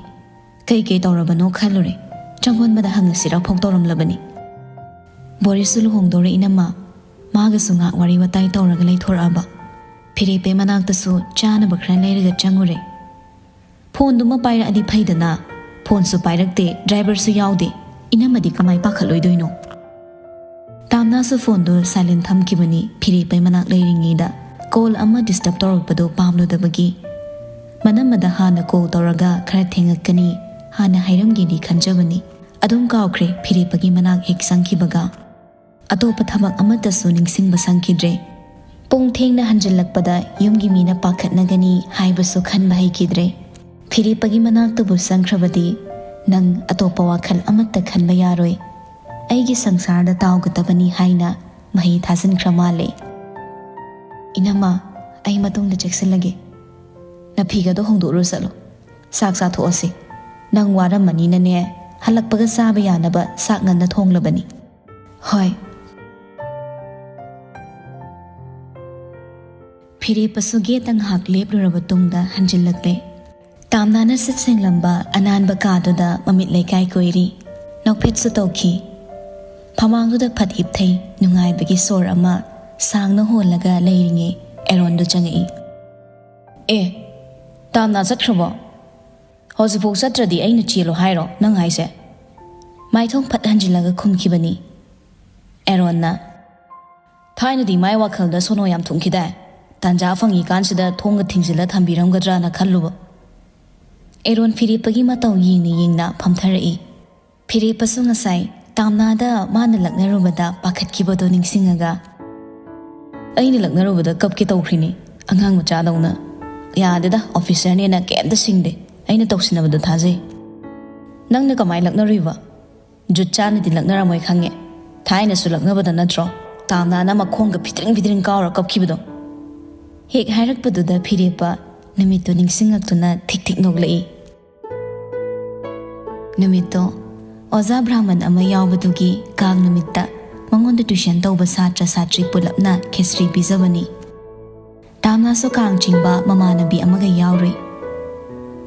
ꯀꯩ ꯀꯩ ꯇꯧꯔꯕꯅꯣ ꯈꯜꯂꯨꯔꯦ꯫ ꯆꯪꯉꯣꯟꯕꯗ ꯍꯪꯉꯁꯤꯔ ꯐꯥꯎ ꯇꯧꯔꯝꯂꯕꯅꯤ꯫" ꯕꯣꯔꯤꯁꯁꯨ ꯂꯨꯍꯣꯡꯗꯧꯔꯦ ꯏꯅꯝꯃ꯫ ꯃꯥꯒꯁꯨ ꯉꯥꯏꯍꯥꯛ ꯋꯥꯔꯤ ꯋꯥꯇꯥꯏ ꯇꯧꯔꯒ ꯂꯩꯊꯣꯔꯛꯑꯕ꯫ ꯐꯤꯔꯦꯞꯄꯦ ꯃꯅꯥꯛꯇꯁꯨ ꯆꯥꯅꯕ ꯈꯔ ꯂꯩꯔꯒ ꯆꯪꯉꯨꯔꯦ꯫ ꯐꯣꯟꯗꯨꯃ ꯄꯥꯏꯔꯛꯑꯗꯤ ꯐꯩꯗꯅ꯫ ꯐꯣꯟꯁꯨ ꯄꯥꯏꯔꯛꯇꯦ, ꯗ꯭ꯔꯥꯏꯚꯔꯁꯨ ꯌꯥꯎꯗꯦ꯫ ꯏꯅꯝꯃꯗꯤ ꯀꯃꯥꯏ ꯄꯥꯈꯠꯂꯣꯏꯗꯣꯏꯅꯣ? ꯇꯥꯝꯅꯥꯁꯨ ꯐꯣꯟꯗꯨ ꯁꯥꯏꯂꯦꯟ ꯊꯝꯈꯤꯕꯅꯤ, ꯐꯤꯔꯦꯞꯄꯩ ꯃꯅꯥꯛ ꯂꯩꯔꯤꯉꯩꯗ꯫ ꯀꯣꯜ ꯑꯃ ꯗꯤꯁꯇꯔꯕ ꯇꯧꯔꯛꯄꯗꯨ ꯄꯥꯝꯂꯨꯗꯕꯒꯤ꯫ ꯃꯅꯝꯃꯗ ꯍꯥꯟꯅ ꯀꯣꯜ ꯇꯧꯔꯒ ꯈꯔ ꯊꯦꯡꯉꯛꯀꯅꯤ, ꯍꯥꯟꯅ ꯍꯥꯏꯔꯝꯒꯦꯗꯤ ꯈꯟꯖꯕꯅꯤ꯫ ꯑꯗꯨꯝ ꯀꯥꯎꯈ꯭ꯔꯦ ꯐꯤꯔꯦꯞꯄꯒꯤ ꯃꯅꯥꯛ ꯍꯦꯛ ꯆꯪꯈꯤꯕꯒ꯫ ꯑꯇꯣꯞꯄ ꯊꯕꯛ ꯑꯃꯠꯇꯁꯨ ꯅꯤꯡꯁꯤꯡꯕ ꯁꯪꯈꯤꯗ꯭ꯔꯦ꯫ ꯄꯨꯡ ꯊꯦꯡꯅ ꯍꯟꯖꯤꯜꯂꯛꯄꯗ ꯌꯨꯝꯒꯤ ꯃꯤꯅ ꯄꯥꯈꯠꯅꯒꯅꯤ ꯍꯥꯏꯕꯁꯨ ꯈꯟꯕ ꯍꯩꯈꯤꯗ꯭ꯔꯦ꯫ ꯐꯤꯔꯦꯞꯄꯒꯤ ꯃꯅꯥꯛꯇꯕꯨ ꯆꯪꯈ꯭ꯔꯕꯗꯤ ꯅꯪ ꯑꯇꯣꯞꯄ ꯋꯥꯈꯜ ꯑꯃꯠꯇ ꯈꯟꯕ ꯌꯥꯔꯣꯏ꯫ ꯑꯩꯒꯤ ꯁꯪꯁꯥꯔꯗ ꯇꯥꯎꯒꯗꯕꯅꯤ ꯍꯥꯏꯅ ꯃꯍꯩ ꯊꯥꯖꯤꯟꯈ꯭ꯔ ꯃꯥꯜꯂꯦ꯫ "ꯏꯅꯝꯃ, ꯑꯩ ꯃꯇꯨꯡꯗ ꯆꯦꯛꯁꯤꯜꯂꯒꯦ꯫ ꯅꯐꯤꯒꯗꯣ ꯍꯣꯡꯗꯣꯛꯎꯔꯣ ꯆꯠꯂꯣ꯫ ꯆꯥꯛ ꯆꯥꯊꯣꯛꯑꯁꯤ꯫ ꯅꯪ ꯋꯥꯔꯝꯃꯅꯤꯅꯅꯦ, ꯍꯜꯂꯛꯄꯒ ꯆꯥꯕ ꯌꯥꯅꯕ ꯆꯥꯛ ꯉꯟꯅ ꯊꯣꯡꯂꯕꯅꯤ꯫" "ꯍꯣꯏ꯫" ꯐꯤꯔꯦꯞꯄꯁꯨ ꯒꯦꯠꯇ ꯉꯥꯏꯍꯥꯛ ꯂꯦꯞꯂꯨꯔꯕ ꯇꯨꯡꯗ ꯍꯟꯖꯤꯜꯂꯛꯂꯦ꯫ ꯇꯥꯝꯅꯥꯅ ꯁꯤꯠ ꯁꯦꯡꯂꯝꯕ ꯑꯅꯥꯟꯕ ꯀꯥꯗꯨꯗ ꯃꯃꯤꯠ ꯂꯩꯀꯥꯏ ꯀꯣꯏꯔꯤ꯫ ꯅꯣꯛꯐꯦꯠꯁꯨ ꯇꯧꯈꯤ꯫ ꯐꯃꯥꯡꯗꯨꯗ ꯐꯠ ꯍꯤꯞꯊꯩ꯫ ꯅꯨꯡꯉꯥꯏꯕꯒꯤ ꯁꯣꯔ ꯑꯃ ꯁꯥꯡꯅ ꯍꯣꯜꯂꯒ ꯂꯩꯔꯤꯉꯩ ꯑꯦꯔꯣꯟꯗꯨ ꯆꯪꯉꯛꯏ꯫ "ꯑꯦ, ꯇꯥꯝꯅꯥ ꯆꯠꯈ꯭ꯔꯕꯣ? ꯍꯧꯖꯤꯛꯐꯥꯎ ꯆꯠꯇ꯭ꯔꯗꯤ ꯑꯩꯅ ꯆꯦꯜꯂꯣ ꯍꯥꯏꯔꯣ ꯅꯪ ꯍꯥꯏꯁꯦ?" ꯃꯥꯏꯊꯣꯡ ꯐꯠ ꯍꯟꯖꯤꯜꯂꯒ ꯈꯨꯝꯈꯤꯕꯅꯤ ꯑꯦꯔꯣꯟꯅ꯫ "ꯊꯥꯏꯅꯗꯤ ꯃꯥꯏ ꯋꯥꯈꯜꯗ ꯁꯣꯅꯣ ꯌꯥꯝ ꯊꯨꯡꯈꯤꯗꯥꯏ? ꯇꯥꯟꯖꯥ ꯐꯪꯉꯤꯀꯥꯟꯁꯤꯗ ꯊꯣꯡꯒ ꯊꯤꯡꯖꯤꯜꯂ ꯊꯝꯕꯤꯔꯝꯒꯗ꯭ꯔꯥꯅ ꯈꯜꯂꯨꯕ꯫" ꯑꯦꯔꯣꯟ ꯐꯤꯔꯦꯞꯄꯒꯤ ꯃꯇꯧ ꯌꯦꯡꯅ ꯌꯦꯡꯅ ꯐꯝꯊꯔꯛꯏ꯫ ꯐꯤꯔꯦꯞꯄꯁꯨ ꯉꯁꯥꯏ ꯇꯥꯝꯅꯥꯗ ꯃꯥꯅ ꯂꯛꯅꯔꯨꯕꯗ ꯄꯥꯈꯠꯈꯤꯕꯗꯨ ꯅꯤꯡꯁꯤꯡꯉꯒ, "ꯑꯩꯅ ꯂꯛꯅꯔꯨꯕꯗ ꯀꯞꯀꯦ ꯇꯧꯈ꯭ꯔꯤꯅꯤ, ꯑꯉꯥꯡ ꯃꯆꯥꯗꯧꯅ꯫ ꯌꯥꯗꯦꯗ, ꯑꯣꯐꯤꯁꯔꯅꯦꯅ ꯀꯩꯝꯇ ꯁꯤꯡꯗꯦ꯫ ꯑꯩꯅ ꯇꯧꯁꯤꯟꯅꯕꯗꯣ ꯊꯥꯖꯩ꯫ ꯅꯪꯅ ꯀꯃꯥꯏꯅ ꯂꯛꯅꯔꯨꯏꯕ? ꯖꯨꯠ ꯆꯥꯅꯗꯤ ꯂꯛꯅꯔꯝꯃꯣꯏ ꯈꯪꯉꯦ꯫ ꯊꯥꯏꯅꯁꯨ ꯂꯛꯅꯕꯗ ꯅꯠꯇ꯭ꯔꯣ ꯇꯥꯝꯅꯥꯅ ꯃꯈꯣꯡꯒ ꯐꯤꯗ꯭ꯔꯤꯡ ꯐꯤꯗ꯭ꯔꯤꯡ ꯀꯥꯎꯔ ꯀꯞꯈꯤꯕꯗꯣ?" ꯍꯦꯛ ꯍꯥꯏꯔꯛꯄꯗꯨꯗ ꯐꯤꯔꯦꯞꯄ ꯅꯨꯃꯤꯠꯇꯨ ꯅꯤꯡꯁꯤꯡꯉꯛꯇꯨꯅ ꯊꯤꯛ ꯊꯤꯛ ꯅꯣꯛꯂꯛꯏ꯫ ꯅꯨꯃꯤꯠꯇꯣ ꯑꯣꯖꯥ ꯕ꯭ꯔꯥꯍꯃꯟ ꯑꯃ ꯌꯥꯎꯕꯗꯨꯒꯤ ꯀꯥꯡ ꯅꯨꯃꯤꯠꯇ ꯃꯉꯣꯟꯗ ꯇ꯭ꯌꯨꯁꯟ ꯇꯧꯕ ꯁꯥꯇ꯭ꯔ ꯁꯥꯇ꯭ꯔꯤ ꯄꯨꯂꯞꯅ ꯈꯦꯆ꯭ꯔꯤ ꯄꯤꯖꯕꯅꯤ꯫ ꯇꯥꯝꯅꯥꯁꯨ ꯀꯥꯡ ꯆꯤꯡꯕ ꯃꯃꯥꯟꯅꯕꯤ ꯑꯃꯒ ꯌꯥꯎꯔꯨꯏ꯫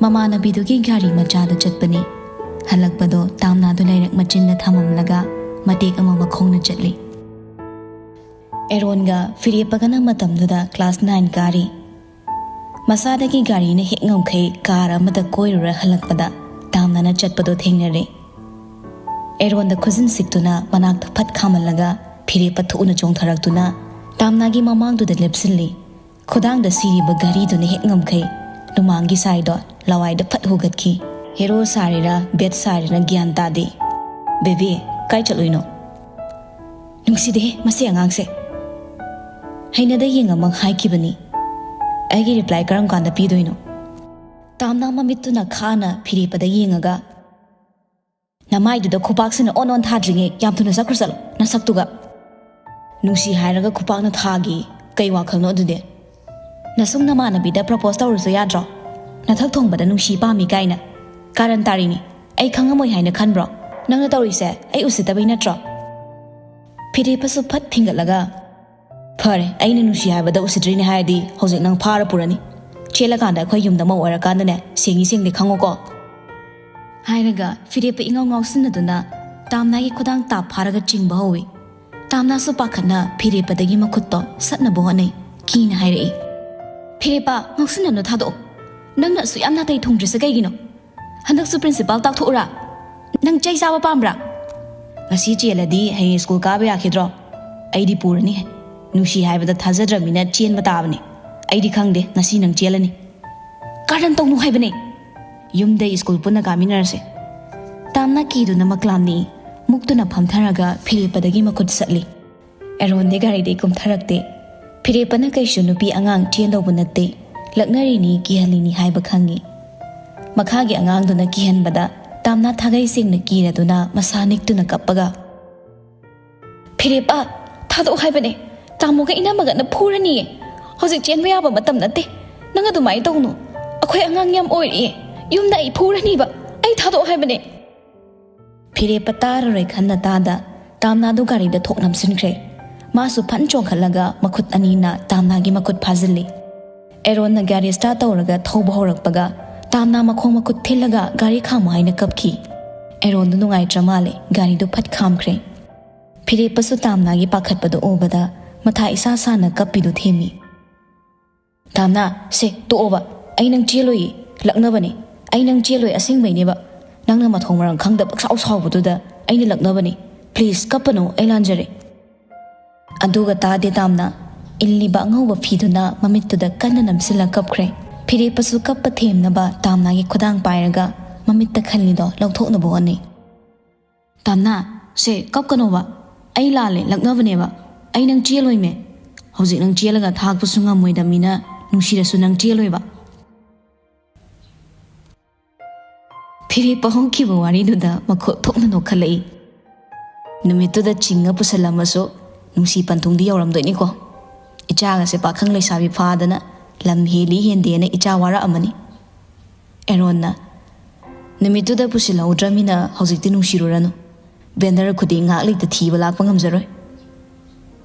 ꯃꯃꯥꯟꯅꯕꯤꯗꯨꯒꯤ ꯒꯥꯔꯤ ꯃꯆꯥꯗ ꯆꯠꯄꯅꯤ꯫ ꯍꯜꯂꯛꯄꯗꯣ ꯇꯥꯝꯅꯥꯗꯨ ꯂꯥꯏꯔꯛ ꯃꯆꯤꯟꯗ ꯊꯝꯃꯝꯂꯒ ꯃꯇꯦꯛ ꯑꯃ ꯃꯈꯣꯡꯅ ꯆꯠꯂꯤ꯫ ꯑꯦꯔꯣꯟꯒ ꯐꯤꯔꯦꯞꯄꯒꯅ ꯃꯇꯝꯗꯨꯗ ꯀ꯭ꯂꯥꯁ ꯅꯥꯏꯟ ꯀꯥꯔꯤ꯫ ꯃꯁꯥꯗꯒꯤ ꯒꯥꯔꯤꯅ ꯍꯦꯛ ꯉꯝꯈꯩ ꯀꯥꯔ ꯑꯃꯗ ꯀꯣꯏꯔꯨꯔ ꯍꯜꯂꯛꯄꯗ ꯇꯥꯝꯅꯥꯅ ꯆꯠꯄꯗꯣ ꯊꯦꯡꯅꯔꯦ꯫ ꯑꯦꯔꯣꯟꯗ ꯈꯨꯖꯤꯟ ꯁꯤꯛꯇꯨꯅ ꯃꯅꯥꯛꯇ ꯐꯠ ꯈꯥꯝꯍꯜꯂꯒ ꯐꯤꯔꯦꯞꯄ ꯊꯨꯅ ꯆꯣꯡꯊꯔꯛꯇꯨꯅ ꯇꯥꯝꯅꯥꯒꯤ ꯃꯃꯥꯡꯗꯨꯗ ꯂꯦꯞꯁꯤꯜꯂꯤ꯫ ꯈꯨꯗꯥꯡꯗ ꯁꯤꯔꯤꯕ ꯘꯔꯤꯗꯨꯅ ꯍꯦꯛ ꯉꯝꯈꯩ ꯂꯨꯃꯥꯡꯒꯤ ꯁꯥꯏꯗꯣ ꯂꯋꯥꯏꯗ ꯐꯠ ꯍꯨꯒꯠꯈꯤ꯫ ꯍꯦꯔꯣ ꯁꯥꯔꯤꯔꯥ ꯕꯦꯠ ꯁꯥꯔꯤꯔꯥ ꯒ꯭ꯌꯥꯟ ꯇꯥꯗꯦ꯫ "ꯕꯦꯕꯤ, ꯀꯥꯏ ꯆꯠꯂꯨꯏꯅꯣ?" "ꯅꯨꯡꯁꯤꯗꯦꯍꯦ ꯃꯁꯤ ꯑꯉꯥꯡꯁꯦ꯫ ꯍꯩꯅꯗ ꯌꯦꯡꯉꯝꯃ ꯍꯥꯏꯈꯤꯕꯅꯤ꯫ ꯑꯩꯒꯤ ꯔꯤꯄ꯭ꯂꯥꯏ ꯀꯔꯝ ꯀꯥꯟꯗ ꯄꯤꯗꯣꯏꯅꯣ?" ꯇꯥꯝꯅꯥ ꯃꯃꯤꯠꯇꯨꯅ ꯈꯥꯅ ꯐꯤꯔꯦꯞꯄꯗ ꯌꯦꯡꯉꯒ, "ꯅꯃꯥꯏꯗꯨꯗ ꯈꯨꯕꯥꯛꯁꯤꯅ ꯑꯣꯟ ꯑꯣꯟ ꯊꯥꯗ꯭ꯔꯤꯉꯩ ꯌꯥꯝ ꯊꯨꯅ ꯆꯠꯈ꯭ꯔꯣ ꯆꯠꯂꯣ ꯅꯁꯛꯇꯨꯒ꯫ ꯅꯨꯡꯁꯤ ꯍꯥꯏꯔꯒ ꯈꯨꯄꯥꯛꯅ ꯊꯥꯒꯤ ꯀꯩ ꯋꯥꯈꯜꯅꯣ ꯑꯗꯨꯗꯤ? ꯅꯁꯨꯡ ꯅꯃꯥꯟꯅꯕꯤꯗ ꯄ꯭ꯔꯄꯣꯁ ꯇꯧꯔꯁꯨ ꯌꯥꯗ꯭ꯔꯣ? ꯅꯊꯛ ꯊꯣꯡꯕꯗ ꯅꯨꯡꯁꯤ ꯄꯥꯝꯃꯤ ꯀꯥꯏꯅ꯫ ꯀꯥꯔꯟ ꯇꯥꯔꯤꯅꯤ꯫ ꯑꯩ ꯈꯪꯉꯝꯃꯣꯏ ꯍꯥꯏꯅ ꯈꯟꯕ꯭ꯔꯣ? ꯅꯪꯅ ꯇꯧꯔꯤꯁꯦ ꯑꯩ ꯎꯁꯤꯠꯇꯕꯩ ꯅꯠꯇ꯭ꯔꯣ?" ꯐꯤꯔꯦꯞꯄꯁꯨ ꯐꯠ ꯊꯤꯡꯒꯠꯂꯒ, "ꯐꯔꯦ, ꯑꯩꯅ ꯅꯨꯡꯁꯤ ꯍꯥꯏꯕꯗ ꯎꯁꯤꯠꯇ꯭ꯔꯤꯅꯦ ꯍꯥꯏꯔꯗꯤ ꯍꯧꯖꯤꯛ ꯅꯪ ꯐꯥꯔ ꯄꯨꯔꯅꯤ꯫ ꯆꯦꯜꯂꯀꯥꯟꯗ ꯑꯩꯈꯣꯏ ꯌꯨꯝꯗ ꯃꯧ ꯑꯣꯏꯔꯀꯥꯟꯗꯅꯦ ꯁꯦꯡꯉꯤ ꯁꯦꯡꯗꯦ ꯈꯪꯉꯨꯀꯣ?" ꯍꯥꯏꯔꯒ ꯐꯤꯔꯦꯞꯄ ꯏꯉꯥꯎ ꯉꯥꯎꯁꯤꯟꯅꯗꯨꯅ ꯇꯥꯝꯅꯥꯒꯤ ꯈꯨꯗꯥꯡ ꯇꯥꯞ ꯐꯥꯔꯒ ꯆꯤꯡꯕ ꯍꯧꯏ꯫ ꯇꯥꯝꯅꯥꯁꯨ ꯄꯥꯈꯠꯅ ꯐꯤꯔꯦꯞꯄꯗꯒꯤ ꯃꯈꯨꯠꯇꯣ ꯁꯠꯅꯕ ꯍꯣꯠꯅꯩ꯫ ꯀꯤꯅ ꯍꯥꯏꯔꯛꯏ, "ꯐꯤꯔꯦꯞꯄ, ꯉꯥꯎꯁꯤꯟꯅꯅꯨ, ꯊꯥꯗꯣꯛꯑꯣ꯫ ꯅꯪꯅ ꯑꯁꯨꯛ ꯌꯥꯝ ꯅꯥꯇꯩ ꯊꯨꯡꯗ꯭ꯔꯤꯁꯦ ꯀꯩꯒꯤꯅꯣ? ꯍꯟꯗꯛꯁꯨ ꯄ꯭ꯔꯤꯟꯁꯤꯄꯥꯜ ꯇꯥꯛꯊꯣꯛꯎꯔꯥ? ꯅꯪ ꯆꯩ ꯆꯥꯕ ꯄꯥꯝꯕ꯭ꯔꯥ? ꯉꯁꯤ ꯆꯦꯜꯂꯗꯤ ꯍꯌꯦꯡ ꯁ꯭ꯀꯨꯜ ꯀꯥꯕ ꯌꯥꯈꯤꯗ꯭ꯔꯣ? ꯑꯩꯗꯤ ꯄꯨꯔꯅꯤ꯫ ꯅꯨꯡꯁꯤ ꯍꯥꯏꯕꯗ ꯊꯥꯖꯗ꯭ꯔꯕꯅꯤꯅ ꯆꯦꯟꯕ ꯇꯥꯕꯅꯤ꯫ ꯑꯩꯗꯤ ꯈꯪꯗꯦ, ꯉꯁꯤ ꯅꯪ ꯆꯦꯜꯂꯅꯤ꯫ ꯀꯥꯔꯟ ꯇꯧꯅꯨ ꯍꯥꯏꯕꯅꯦ꯫ ꯌꯨꯝꯗ ꯁ꯭ꯀꯨꯜ ꯄꯨꯟꯅ ꯀꯥꯃꯤꯟꯅꯔꯁꯦ꯫" ꯇꯥꯝꯅꯥ ꯀꯤꯗꯨꯅ ꯃꯛꯂꯥꯝꯅꯤ꯫ ꯃꯨꯛꯇꯨꯅ ꯐꯝꯊꯔꯒ ꯐꯤꯔꯦꯞꯄꯗꯒꯤ ꯃꯈꯨꯠ ꯁꯠꯂꯤ꯫ ꯑꯦꯔꯣꯟꯗꯤ ꯒꯥꯔꯤꯗꯒꯤ ꯀꯨꯝꯊꯔꯛꯇꯦ꯫ ꯐꯤꯔꯦꯞꯄꯅ ꯀꯩꯁꯨ ꯅꯨꯄꯤ ꯑꯉꯥꯡ ꯆꯦꯟꯗꯧꯕ ꯅꯠꯇꯦ, ꯂꯛꯅꯔꯤꯅꯤ, ꯀꯤꯍꯜꯂꯤꯅꯤ ꯍꯥꯏꯕ ꯈꯪꯉꯤ꯫ ꯃꯈꯥꯒꯤ ꯑꯉꯥꯡꯗꯨꯅ ꯀꯤꯍꯟꯕꯗ ꯇꯥꯝꯅꯥ ꯊꯥꯒꯩ ꯁꯦꯡꯅ ꯀꯤꯔꯗꯨꯅ ꯃꯁꯥ ꯅꯤꯛꯇꯨꯅ ꯀꯞꯄꯒ, "ꯐꯤꯔꯦꯞꯄ, ꯊꯥꯗꯣꯛꯑꯣ ꯍꯥꯏꯕꯅꯦ꯫ ꯇꯥꯃꯣꯒ ꯏꯅꯝꯃꯒꯅ ꯐꯨꯔꯅꯤꯌꯦ꯫ ꯍꯧꯖꯤꯛ ꯆꯦꯟꯕ ꯌꯥꯕ ꯃꯇꯝ ꯅꯠꯇꯦ꯫ ꯅꯪ ꯑꯗꯨꯃꯥꯏꯅ ꯇꯧꯅꯨ꯫ ꯑꯩꯈꯣꯏ ꯑꯉꯥꯡ ꯌꯥꯝ ꯑꯣꯏꯔꯤꯌꯦ꯫ ꯌꯨꯝꯗ ꯑꯩ ꯐꯨꯔꯅꯤꯕ꯫ ꯑꯩ ꯊꯥꯗꯣꯛꯑꯣ ꯍꯥꯏꯕꯅꯦ꯫" ꯐꯤꯔꯦꯞꯄ ꯇꯥꯔꯔꯣꯏ ꯈꯟꯅ ꯇꯥꯗ ꯇꯥꯝꯅꯥꯗꯨ ꯒꯥꯔꯤꯗ ꯊꯣꯛ ꯅꯝꯁꯤꯟꯈ꯭ꯔꯦ꯫ ꯃꯥꯁꯨ ꯐꯟ ꯆꯣꯡꯈꯠꯂꯒ ꯃꯈꯨꯠ ꯑꯅꯤꯅ ꯇꯥꯝꯅꯥꯒꯤ ꯃꯈꯨꯠ ꯐꯥꯖꯤꯜꯂꯤ꯫ ꯑꯦꯔꯣꯟꯅ ꯒꯥꯔꯤ ꯁ꯭ꯇꯥꯔꯠ ꯇꯧꯔꯒ ꯊꯧꯕ ꯍꯧꯔꯛꯄꯒ ꯇꯥꯝꯅꯥ ꯃꯈꯣꯡ ꯃꯈꯨꯠ ꯊꯤꯜꯂꯒ ꯒꯥꯔꯤ ꯈꯥꯝꯃꯨ ꯍꯥꯏꯅ ꯀꯞꯈꯤ꯫ ꯑꯦꯔꯣꯟꯗꯨ ꯅꯨꯡꯉꯥꯏꯇ꯭ꯔ ꯃꯥꯜꯂꯦ, ꯒꯥꯔꯤꯗꯨ ꯐꯠ ꯈꯥꯝꯈ꯭ꯔꯦ꯫ ꯐꯤꯔꯦꯞꯄꯁꯨ ꯇꯥꯝꯅꯥꯒꯤ ꯄꯥꯈꯠꯄꯗꯨ ꯎꯕꯗ ꯃꯊꯥ ꯏꯁꯥ ꯁꯥꯅ ꯀꯞꯄꯤꯗꯨ ꯊꯦꯝꯃꯤ꯫ "ꯇꯥꯝꯅꯥ, ꯁꯦ ꯇꯣꯛꯑꯣꯕ꯫ ꯑꯩ ꯅꯪ ꯆꯦꯜꯂꯣꯏꯌꯦ, ꯂꯛꯅꯕꯅꯦ꯫ ꯑꯩ ꯅꯪ ꯆꯦꯜꯂꯣꯏ, ꯑꯁꯦꯡꯕꯩꯅꯦꯕ꯫ ꯅꯪꯅ ꯃꯊꯣꯡ ꯃꯔꯝ ꯈꯪꯗ ꯄꯛꯁꯥꯎ ꯁꯥꯎꯕꯗꯨꯗ ꯑꯩꯅ ꯂꯛꯅꯕꯅꯦ꯫ ꯄ꯭ꯂꯤꯖ, ꯀꯞꯄꯅꯨ, ꯑꯩ ꯂꯥꯟꯖꯔꯦ꯫" ꯑꯗꯨꯒ ꯇꯥꯗꯦ ꯇꯥꯝꯅꯥ꯫ ꯏꯜꯂꯤꯕ ꯑꯉꯧꯕ ꯐꯤꯗꯨꯅ ꯃꯃꯤꯠꯇꯨꯗ ꯀꯟꯅ ꯅꯝꯁꯤꯜꯂ ꯀꯞꯈ꯭ꯔꯦ꯫ ꯐꯤꯔꯦꯞꯄꯁꯨ ꯀꯞꯄ ꯊꯦꯝꯅꯕ ꯇꯥꯝꯅꯥꯒꯤ ꯈꯨꯗꯥꯡ ꯄꯥꯏꯔꯒ ꯃꯃꯤꯠꯇ ꯈꯜꯂꯤꯗꯣ ꯂꯧꯊꯣꯛꯅꯕ ꯍꯣꯠꯅꯩ꯫ "ꯇꯥꯝꯅꯥ, ꯁꯦ, ꯀꯞꯀꯅꯣꯕ꯫ ꯑꯩ ꯂꯥꯜꯂꯦ, ꯂꯛꯅꯕꯅꯦꯕ꯫ ꯑꯩ ꯅꯪ ꯆꯦꯜꯂꯣꯏꯃꯦ꯫ ꯍꯧꯖꯤꯛ ꯅꯪ ꯆꯦꯜꯂꯒ ꯊꯥꯛꯄꯁꯨ ꯉꯝꯃꯣꯏꯗꯕꯅꯤꯅ, ꯅꯨꯡꯁꯤꯔꯁꯨ ꯅꯪ ꯆꯦꯜꯂꯣꯏꯕ꯫" ꯐꯤꯔꯦꯞꯄ ꯍꯧꯈꯤꯕ ꯋꯥꯔꯤꯗꯨꯗ ꯃꯈꯨꯠ ꯊꯣꯛꯅ ꯅꯣꯛꯈꯠꯂꯛꯏ꯫ ꯅꯨꯃꯤꯠꯇꯨꯗ ꯆꯤꯡꯉ ꯄꯨꯁꯜꯂꯝꯃꯁꯨ ꯅꯨꯡꯁꯤ ꯄꯟꯊꯨꯡꯗꯤ ꯌꯧꯔꯝꯗꯣꯏꯅꯤꯀꯣ꯫ ꯏꯆꯥꯒꯁꯦ ꯄꯥꯈꯪ ꯂꯩꯁꯥꯕꯤ ꯐꯥꯗꯅ ꯂꯝ ꯍꯦꯜꯂꯤ ꯍꯦꯟꯗꯦꯅ ꯏꯆꯥ ꯋꯥꯔꯛꯑꯝꯃꯅꯤ꯫ ꯑꯦꯔꯣꯟꯅ, "ꯅꯨꯃꯤꯠꯇꯨꯗ ꯄꯨꯁꯤꯜꯍꯧꯗ꯭ꯔꯃꯤꯅ ꯍꯧꯖꯤꯛꯇꯤ ꯅꯨꯡꯁꯤꯔꯨꯔꯅꯨ꯫ ꯕꯦꯟꯗꯔ ꯈꯨꯗꯤꯡ ꯉꯥꯏꯍꯥꯛ ꯂꯩꯇ ꯊꯤꯕ ꯂꯥꯛꯄ ꯉꯝꯖꯔꯣꯏ꯫"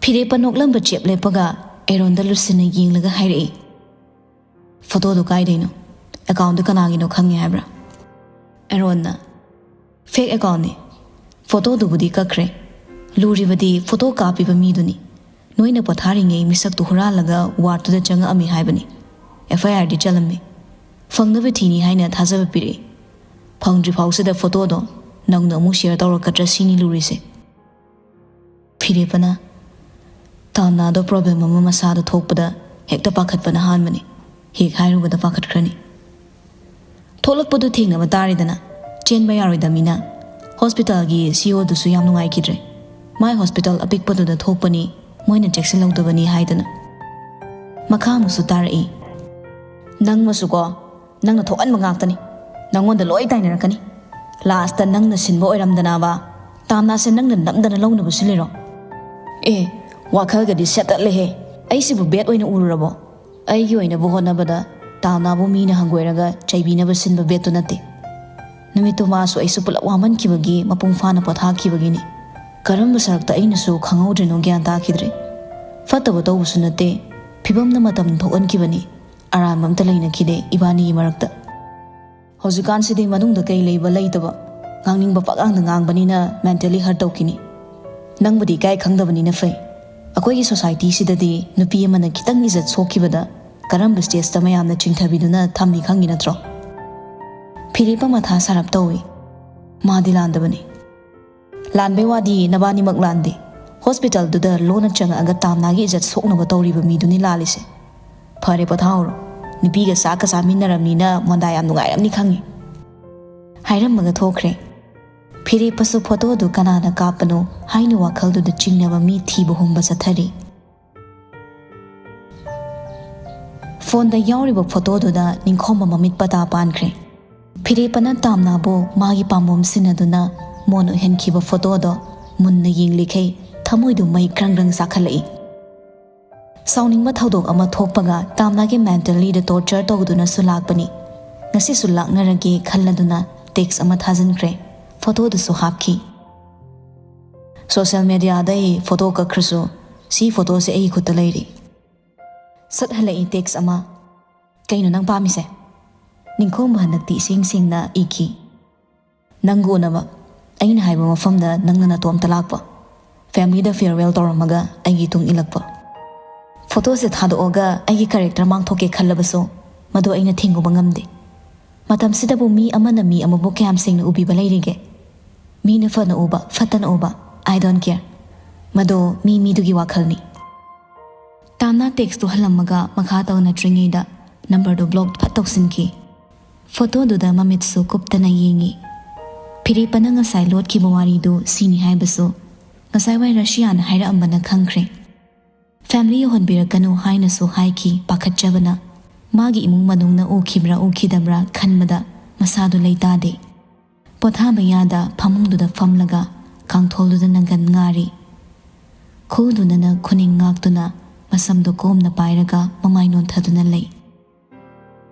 ꯐꯤꯔꯦꯞꯄ ꯅꯣꯛꯂꯝꯕ ꯆꯦꯞ ꯂꯦꯞꯄꯒ ꯑꯦꯔꯣꯟꯗ ꯂꯨꯁꯤꯟꯅ ꯌꯦꯡꯂꯒ ꯍꯥꯏꯔꯛꯏ, "ꯐꯣꯇꯣꯗꯨ ꯀꯥꯏꯗꯩꯅꯣ? ꯑꯦꯀꯥꯎꯟꯗꯨ ꯀꯅꯥꯒꯤꯅꯣ ꯈꯪꯉꯦ ꯍꯥꯏꯕ꯭ꯔꯥ?" ꯑꯦꯔꯣꯟꯅ, "ꯐꯦꯛ ꯑꯦꯀꯥꯎꯟꯅꯤ꯫ ꯐꯣꯇꯣꯗꯨꯕꯨꯗꯤ ꯀꯛꯈ꯭ꯔꯦ꯫ ꯂꯨꯔꯤꯕꯗꯤ ꯐꯣꯇꯣ ꯀꯥꯞꯄꯤꯕ ꯃꯤꯗꯨꯅꯤ꯫ ꯅꯣꯏꯅ ꯄꯣꯊꯥꯔꯤꯉꯩ ꯃꯤꯁꯛꯇꯨ ꯍꯨꯔꯥꯜꯂꯒ ꯋꯥꯔꯗꯇꯨꯗ ꯆꯪꯉꯛꯑꯝꯃꯤ ꯍꯥꯏꯕꯅꯤ꯫ ꯑꯦꯐ ꯑꯥꯏ ꯑꯥꯔꯗꯤ ꯆꯜꯂꯝꯃꯤ꯫ ꯐꯪꯅꯕ ꯊꯤꯅꯤ ꯍꯥꯏꯅ ꯊꯥꯖꯕ ꯄꯤꯔꯛꯏ꯫ ꯐꯪꯗ꯭ꯔꯤ ꯐꯥꯎꯁꯤꯗ ꯐꯣꯇꯣꯗꯣ ꯅꯪꯅ ꯑꯃꯨꯛ ꯁꯤꯌꯔ ꯇꯧꯔꯛꯀꯗ꯭ꯔꯥ ꯁꯤꯅꯤ ꯂꯨꯔꯤꯁꯦ꯫" ꯐꯤꯔꯦꯞꯄꯅ, "ꯇꯥꯝꯅꯥꯗꯣ ꯄ꯭ꯔꯣꯕ꯭ꯂꯦꯝ ꯑꯃ ꯃꯁꯥꯗ ꯊꯣꯛꯄꯗ ꯍꯦꯛꯇ ꯄꯥꯈꯠꯄꯅ ꯍꯥꯟꯕꯅꯤ꯫ ꯍꯦꯛ ꯍꯥꯏꯔꯨꯕꯗ ꯄꯥꯈꯠꯈ꯭ꯔꯅꯤ꯫ ꯊꯣꯛꯂꯛꯄꯗꯨ ꯊꯦꯡꯅꯕ ꯇꯥꯔꯦꯗꯅ, ꯆꯦꯟꯕ ꯌꯥꯔꯣꯏꯗꯕꯅꯤꯅ꯫" ꯍꯣꯁꯄꯤꯇꯥꯜꯒꯤ ꯁꯤ ꯏ ꯑꯣꯗꯨꯁꯨ ꯌꯥꯝ ꯅꯨꯡꯉꯥꯏꯈꯤꯗ꯭ꯔꯦ꯫ "ꯃꯥꯏ ꯍꯣꯁꯄꯤꯇꯥꯜ ꯑꯄꯤꯛꯄꯗꯨꯗ ꯊꯣꯛꯄꯅꯤ, ꯃꯣꯏꯅ ꯆꯦꯛꯁꯤꯜꯍꯧꯗꯕꯅꯤ" ꯍꯥꯏꯗꯅ꯫ ꯃꯈꯥ ꯑꯃꯨꯛꯁꯨ ꯇꯥꯔꯛꯏ, "ꯅꯪꯃꯁꯨꯀꯣ, ꯅꯪꯅ ꯊꯣꯛꯍꯟꯕ ꯉꯥꯛꯇꯅꯤ꯫ ꯅꯪꯉꯣꯟꯗ ꯂꯣꯏ ꯇꯥꯏꯅꯔꯛꯀꯅꯤ꯫ ꯂꯥꯁꯇ ꯅꯪꯅ ꯁꯤꯟꯕ ꯑꯣꯏꯔꯝꯗꯅꯕ ꯇꯥꯝꯅꯥꯁꯦ ꯅꯪꯅ ꯅꯝꯗꯅ ꯂꯧꯅꯕ ꯁꯤꯜꯂꯤꯔꯣ? ꯑꯦ, ꯋꯥꯈꯜꯒꯗꯤ ꯁꯦꯠꯇꯠꯂꯦꯍꯦ꯫ ꯑꯩꯁꯤꯕꯨ ꯕꯦꯠ ꯑꯣꯏꯅ ꯎꯔꯨꯔꯕꯣ? ꯑꯩꯒꯤ ꯑꯣꯏꯅꯕꯨ ꯍꯣꯠꯅꯕꯗ ꯇꯥꯝꯅꯥꯕꯨ ꯃꯤꯅ ꯍꯪꯒꯣꯏꯔꯒ ꯆꯩꯕꯤꯅꯕ ꯁꯤꯟꯕ ꯕꯦꯠꯇꯨ ꯅꯠꯇꯦ꯫ ꯅꯨꯃꯤꯠꯇꯨ ꯃꯥꯁꯨ ꯑꯩꯁꯨ ꯄꯨꯂꯞ ꯋꯥꯃꯟꯈꯤꯕꯒꯤ ꯃꯄꯨꯡ ꯐꯥꯅ ꯄꯣꯊꯥꯈꯤꯕꯒꯤꯅꯤ꯫ ꯀꯔꯝꯕ ꯁꯔꯨꯛꯇ ꯑꯩꯅꯁꯨ ꯈꯪꯍꯧꯗ꯭ꯔꯤꯅꯣ ꯒ꯭ꯌꯥꯟ ꯇꯥꯈꯤꯗ꯭ꯔꯦ꯫ ꯐꯠꯇꯕ ꯇꯧꯕꯁꯨ ꯅꯠꯇꯦ, ꯐꯤꯕꯝꯅ ꯃꯇꯝ ꯊꯣꯛꯍꯟꯈꯤꯕꯅꯤ꯫ ꯑꯔꯥꯟꯕ ꯑꯝꯇ ꯂꯩꯅꯈꯤꯗꯦ ꯏꯕꯥꯅꯤꯒꯤ ꯃꯔꯛꯇ꯫ ꯍꯧꯖꯤꯛꯀꯥꯟꯁꯤꯗꯤ ꯃꯅꯨꯡꯗ ꯀꯩ ꯂꯩꯕ ꯂꯩꯇꯕ, ꯉꯥꯡꯅꯤꯡꯕ ꯄꯛꯉꯥꯡꯗ ꯉꯥꯡꯕꯅꯤꯅ ꯃꯦꯟꯇꯦꯂꯤ ꯍꯔꯠ ꯇꯧꯈꯤꯅꯤ꯫ ꯅꯪꯕꯨꯗꯤ ꯏꯀꯥꯏ ꯈꯪꯗꯕꯅꯤꯅ ꯐꯩ꯫ ꯑꯩꯈꯣꯏꯒꯤ ꯁꯣꯁꯥꯏꯇꯤꯁꯤꯗꯗꯤ ꯅꯨꯄꯤ ꯑꯃꯅ ꯈꯤꯇꯪ ꯏꯖꯠ ꯁꯣꯛꯈꯤꯕꯗ ꯀꯔꯝꯕ ꯁ꯭ꯇꯦꯖꯇ ꯃꯌꯥꯝꯅ ꯆꯤꯡꯊꯕꯤꯗꯨꯅ ꯊꯝꯃꯤ ꯈꯪꯉꯤ ꯅꯠꯇ꯭ꯔꯣ?" ꯐꯤꯔꯦꯞꯄ ꯃꯊꯥ ꯁꯥꯔꯞ ꯇꯧꯏ꯫ ꯃꯥꯗꯤ ꯂꯥꯟꯗꯕꯅꯤ꯫ ꯂꯥꯟꯕꯩ ꯋꯥꯗꯤ ꯅꯕꯥꯅꯤꯃꯛ ꯂꯥꯟꯗꯦ꯫ ꯍꯣꯁꯄꯤꯇꯥꯜꯗꯨꯗ ꯂꯣꯟꯅ ꯆꯪꯉꯛꯑꯒ ꯇꯥꯝꯅꯥꯒꯤ ꯏꯖꯠ ꯁꯣꯛꯅꯕ ꯇꯧꯔꯤꯕ ꯃꯤꯗꯨꯅꯤ ꯂꯥꯜꯂꯤꯁꯦ꯫ ꯐꯔꯦ, ꯄꯣꯊꯥꯍꯧꯔꯣ꯫ ꯅꯨꯄꯤꯒ ꯆꯥꯛꯀ ꯆꯥꯃꯤꯟꯅꯔꯕꯅꯤꯅ ꯃꯣꯟꯗꯥ ꯌꯥꯝ ꯅꯨꯡꯉꯥꯏꯔꯝꯅꯤ ꯈꯪꯉꯤ꯫ ꯍꯥꯏꯔꯝꯃꯒ ꯊꯣꯛꯈ꯭ꯔꯦ꯫ ꯐꯤꯔꯦꯞꯄꯁꯨ ꯐꯣꯇꯣꯗꯨ ꯀꯅꯥꯅ ꯀꯥꯞꯄꯅꯣ ꯍꯥꯏꯅ ꯋꯥꯈꯜꯗꯨꯗ ꯆꯤꯡꯅꯕ ꯃꯤ ꯊꯤꯕ ꯍꯨꯝꯕ ꯆꯠꯊꯔꯤ꯫ ꯐꯣꯟꯗ ꯌꯥꯎꯔꯤꯕ ꯐꯣꯇꯣꯗꯨꯗ ꯅꯤꯡꯈꯣꯝꯕ ꯃꯃꯤꯠ ꯄꯇꯥ ꯄꯥꯟꯈ꯭ꯔꯦ꯫ ꯐꯤꯔꯦꯞꯄꯅ ꯇꯥꯝꯅꯥꯕꯨ ꯃꯥꯒꯤ ꯄꯥꯝꯕꯣꯝ ꯁꯤꯟꯅꯗꯨꯅ ꯃꯣꯟ ꯑꯣꯏꯍꯟꯈꯤꯕ ꯐꯣꯇꯣꯗꯣ ꯃꯨꯟꯅ ꯌꯦꯡꯂꯤꯈꯩ ꯊꯃꯣꯏꯗꯨ ꯃꯩ ꯀ꯭ꯔꯪ ꯀ꯭ꯔꯪ ꯆꯥꯛꯈꯠꯂꯛꯏ꯫ ꯁꯥꯎꯅꯤꯡꯕ ꯊꯧꯗꯣꯛ ꯑꯃ ꯊꯣꯛꯄꯒ ꯇꯥꯝꯅꯥꯒꯤ ꯃꯦꯟꯇꯦꯜꯂꯤꯗ ꯇꯣꯔꯆꯔ ꯇꯧꯗꯨꯅꯁꯨ ꯂꯥꯛꯄꯅꯤ꯫ ꯉꯁꯤꯁꯨ ꯂꯥꯛꯅꯔꯒꯦ ꯈꯜꯂꯗꯨꯅ ꯇꯦꯛꯁ ꯑꯃ ꯊꯥꯖꯤꯟꯈ꯭ꯔꯦ꯫ ꯐꯣꯇꯣꯗꯨꯁꯨ ꯍꯥꯞꯈꯤ꯫ ꯁꯣꯁꯦꯜ ꯃꯦꯗꯤꯌꯥꯗ ꯑꯩ ꯐꯣꯇꯣ ꯀꯛꯈ꯭ꯔꯁꯨ ꯁꯤ ꯐꯣꯇꯣꯁꯦ ꯑꯩꯒꯤ ꯈꯨꯠꯇ ꯂꯩꯔꯤ꯫ ꯁꯠ ꯍꯜꯂꯛꯏ ꯇꯦꯛꯁ ꯑꯃ꯫ "ꯀꯩꯅꯣ ꯅꯪ ꯄꯥꯝꯃꯤꯁꯦ?" ꯅꯤꯡꯈꯣꯝꯕ ꯍꯟꯗꯛꯇꯤ ꯏꯁꯦꯡ ꯁꯦꯡꯅ ꯏꯈꯤ꯫ "ꯅꯪꯒ ꯎꯅꯕ꯫ ꯑꯩꯅ ꯍꯥꯏꯕ ꯃꯐꯝꯗ ꯅꯪꯅ ꯅꯇꯣꯝꯇ ꯂꯥꯛꯄ꯫ ꯐꯦꯃꯤꯂꯤꯗ ꯐꯤꯌꯔꯋꯦꯜ ꯇꯧꯔꯝꯃꯒ ꯑꯩꯒꯤ ꯇꯨꯡ ꯏꯜꯂꯛꯄ꯫ ꯐꯣꯇꯣꯁꯦ ꯊꯥꯗꯣꯛꯑꯒ ꯑꯩꯒꯤ ꯀꯦꯔꯦꯛꯇꯔ ꯃꯥꯡꯊꯣꯛꯀꯦ ꯈꯜꯂꯕꯁꯨ ꯃꯗꯨ ꯑꯩꯅ ꯊꯤꯡꯉꯨꯕ ꯉꯝꯗꯦ꯫ ꯃꯇꯝꯁꯤꯗꯕꯨ ꯃꯤ ꯑꯃꯅ ꯃꯤ ꯑꯃꯕꯨ ꯀꯌꯥꯝ ꯁꯦꯡꯅ ꯎꯕꯤꯕ ꯂꯩꯔꯤꯒꯦ? ꯃꯤꯅ ꯐꯅ ꯎꯕ, ꯐꯠꯇꯅ ꯎꯕ, I don't care꯫ ꯃꯗꯣ ꯃꯤ ꯃꯤꯗꯨꯒꯤ ꯋꯥꯈꯜꯅꯤ꯫" ꯇꯥꯝꯅꯥ ꯇꯦꯛꯁꯇꯨ ꯍꯜꯂꯝꯃꯒ ꯃꯈꯥ ꯇꯧꯅꯗ꯭ꯔꯤꯉꯩꯗ ꯅꯝꯕꯔꯗꯨ ꯕ꯭ꯂꯣꯛ ꯐꯠ ꯇꯧꯁꯤꯟꯈꯤ꯫ ꯐꯣꯇꯣꯗꯨꯗ ꯃꯃꯤꯠꯁꯨ ꯀꯨꯞꯇꯅ ꯌꯦꯡꯉꯤ꯫ ꯐꯤꯔꯦꯞꯄꯅ ꯉꯁꯥꯏ ꯂꯣꯠꯈꯤꯕ ꯋꯥꯔꯤꯗꯨ ꯁꯤꯅꯤ ꯍꯥꯏꯕꯁꯨ ꯉꯁꯥꯏꯋꯥꯏ ꯔꯁꯤꯌꯥꯅ ꯍꯥꯏꯔꯛꯑꯝꯕꯅ ꯈꯪꯈ꯭ꯔꯦ꯫ ꯐꯦꯃꯤꯂꯤ ꯌꯧꯍꯟꯕꯤꯔꯛꯀꯅꯨ ꯍꯥꯏꯅꯁꯨ ꯍꯥꯏꯈꯤ꯫ ꯄꯥꯈꯠꯆꯕꯅ ꯃꯥꯒꯤ ꯏꯃꯨꯡ ꯃꯅꯨꯡꯅ ꯎꯈꯤꯕ꯭ꯔꯥ ꯎꯈꯤꯗꯕ꯭ꯔꯥ ꯈꯟꯕꯗ ꯃꯁꯥꯗꯨ ꯂꯩꯇꯥꯗꯦ꯫ ꯄꯣꯊꯥꯕ ꯌꯥꯗ ꯐꯃꯨꯡꯗꯨꯗ ꯐꯝꯂꯒ ꯀꯥꯡꯊꯣꯜꯗꯨꯗ ꯅꯪꯒꯟ ꯉꯥꯔꯤ꯫ ꯈꯨꯗꯨꯅꯅ ꯈꯨꯅꯤꯡ ꯉꯥꯛꯇꯨꯅ ꯃꯁꯝꯗꯨ ꯀꯣꯝꯅ ꯄꯥꯏꯔꯒ ꯃꯃꯥꯏ ꯅꯣꯟꯊꯗꯨꯅ ꯂꯩ꯫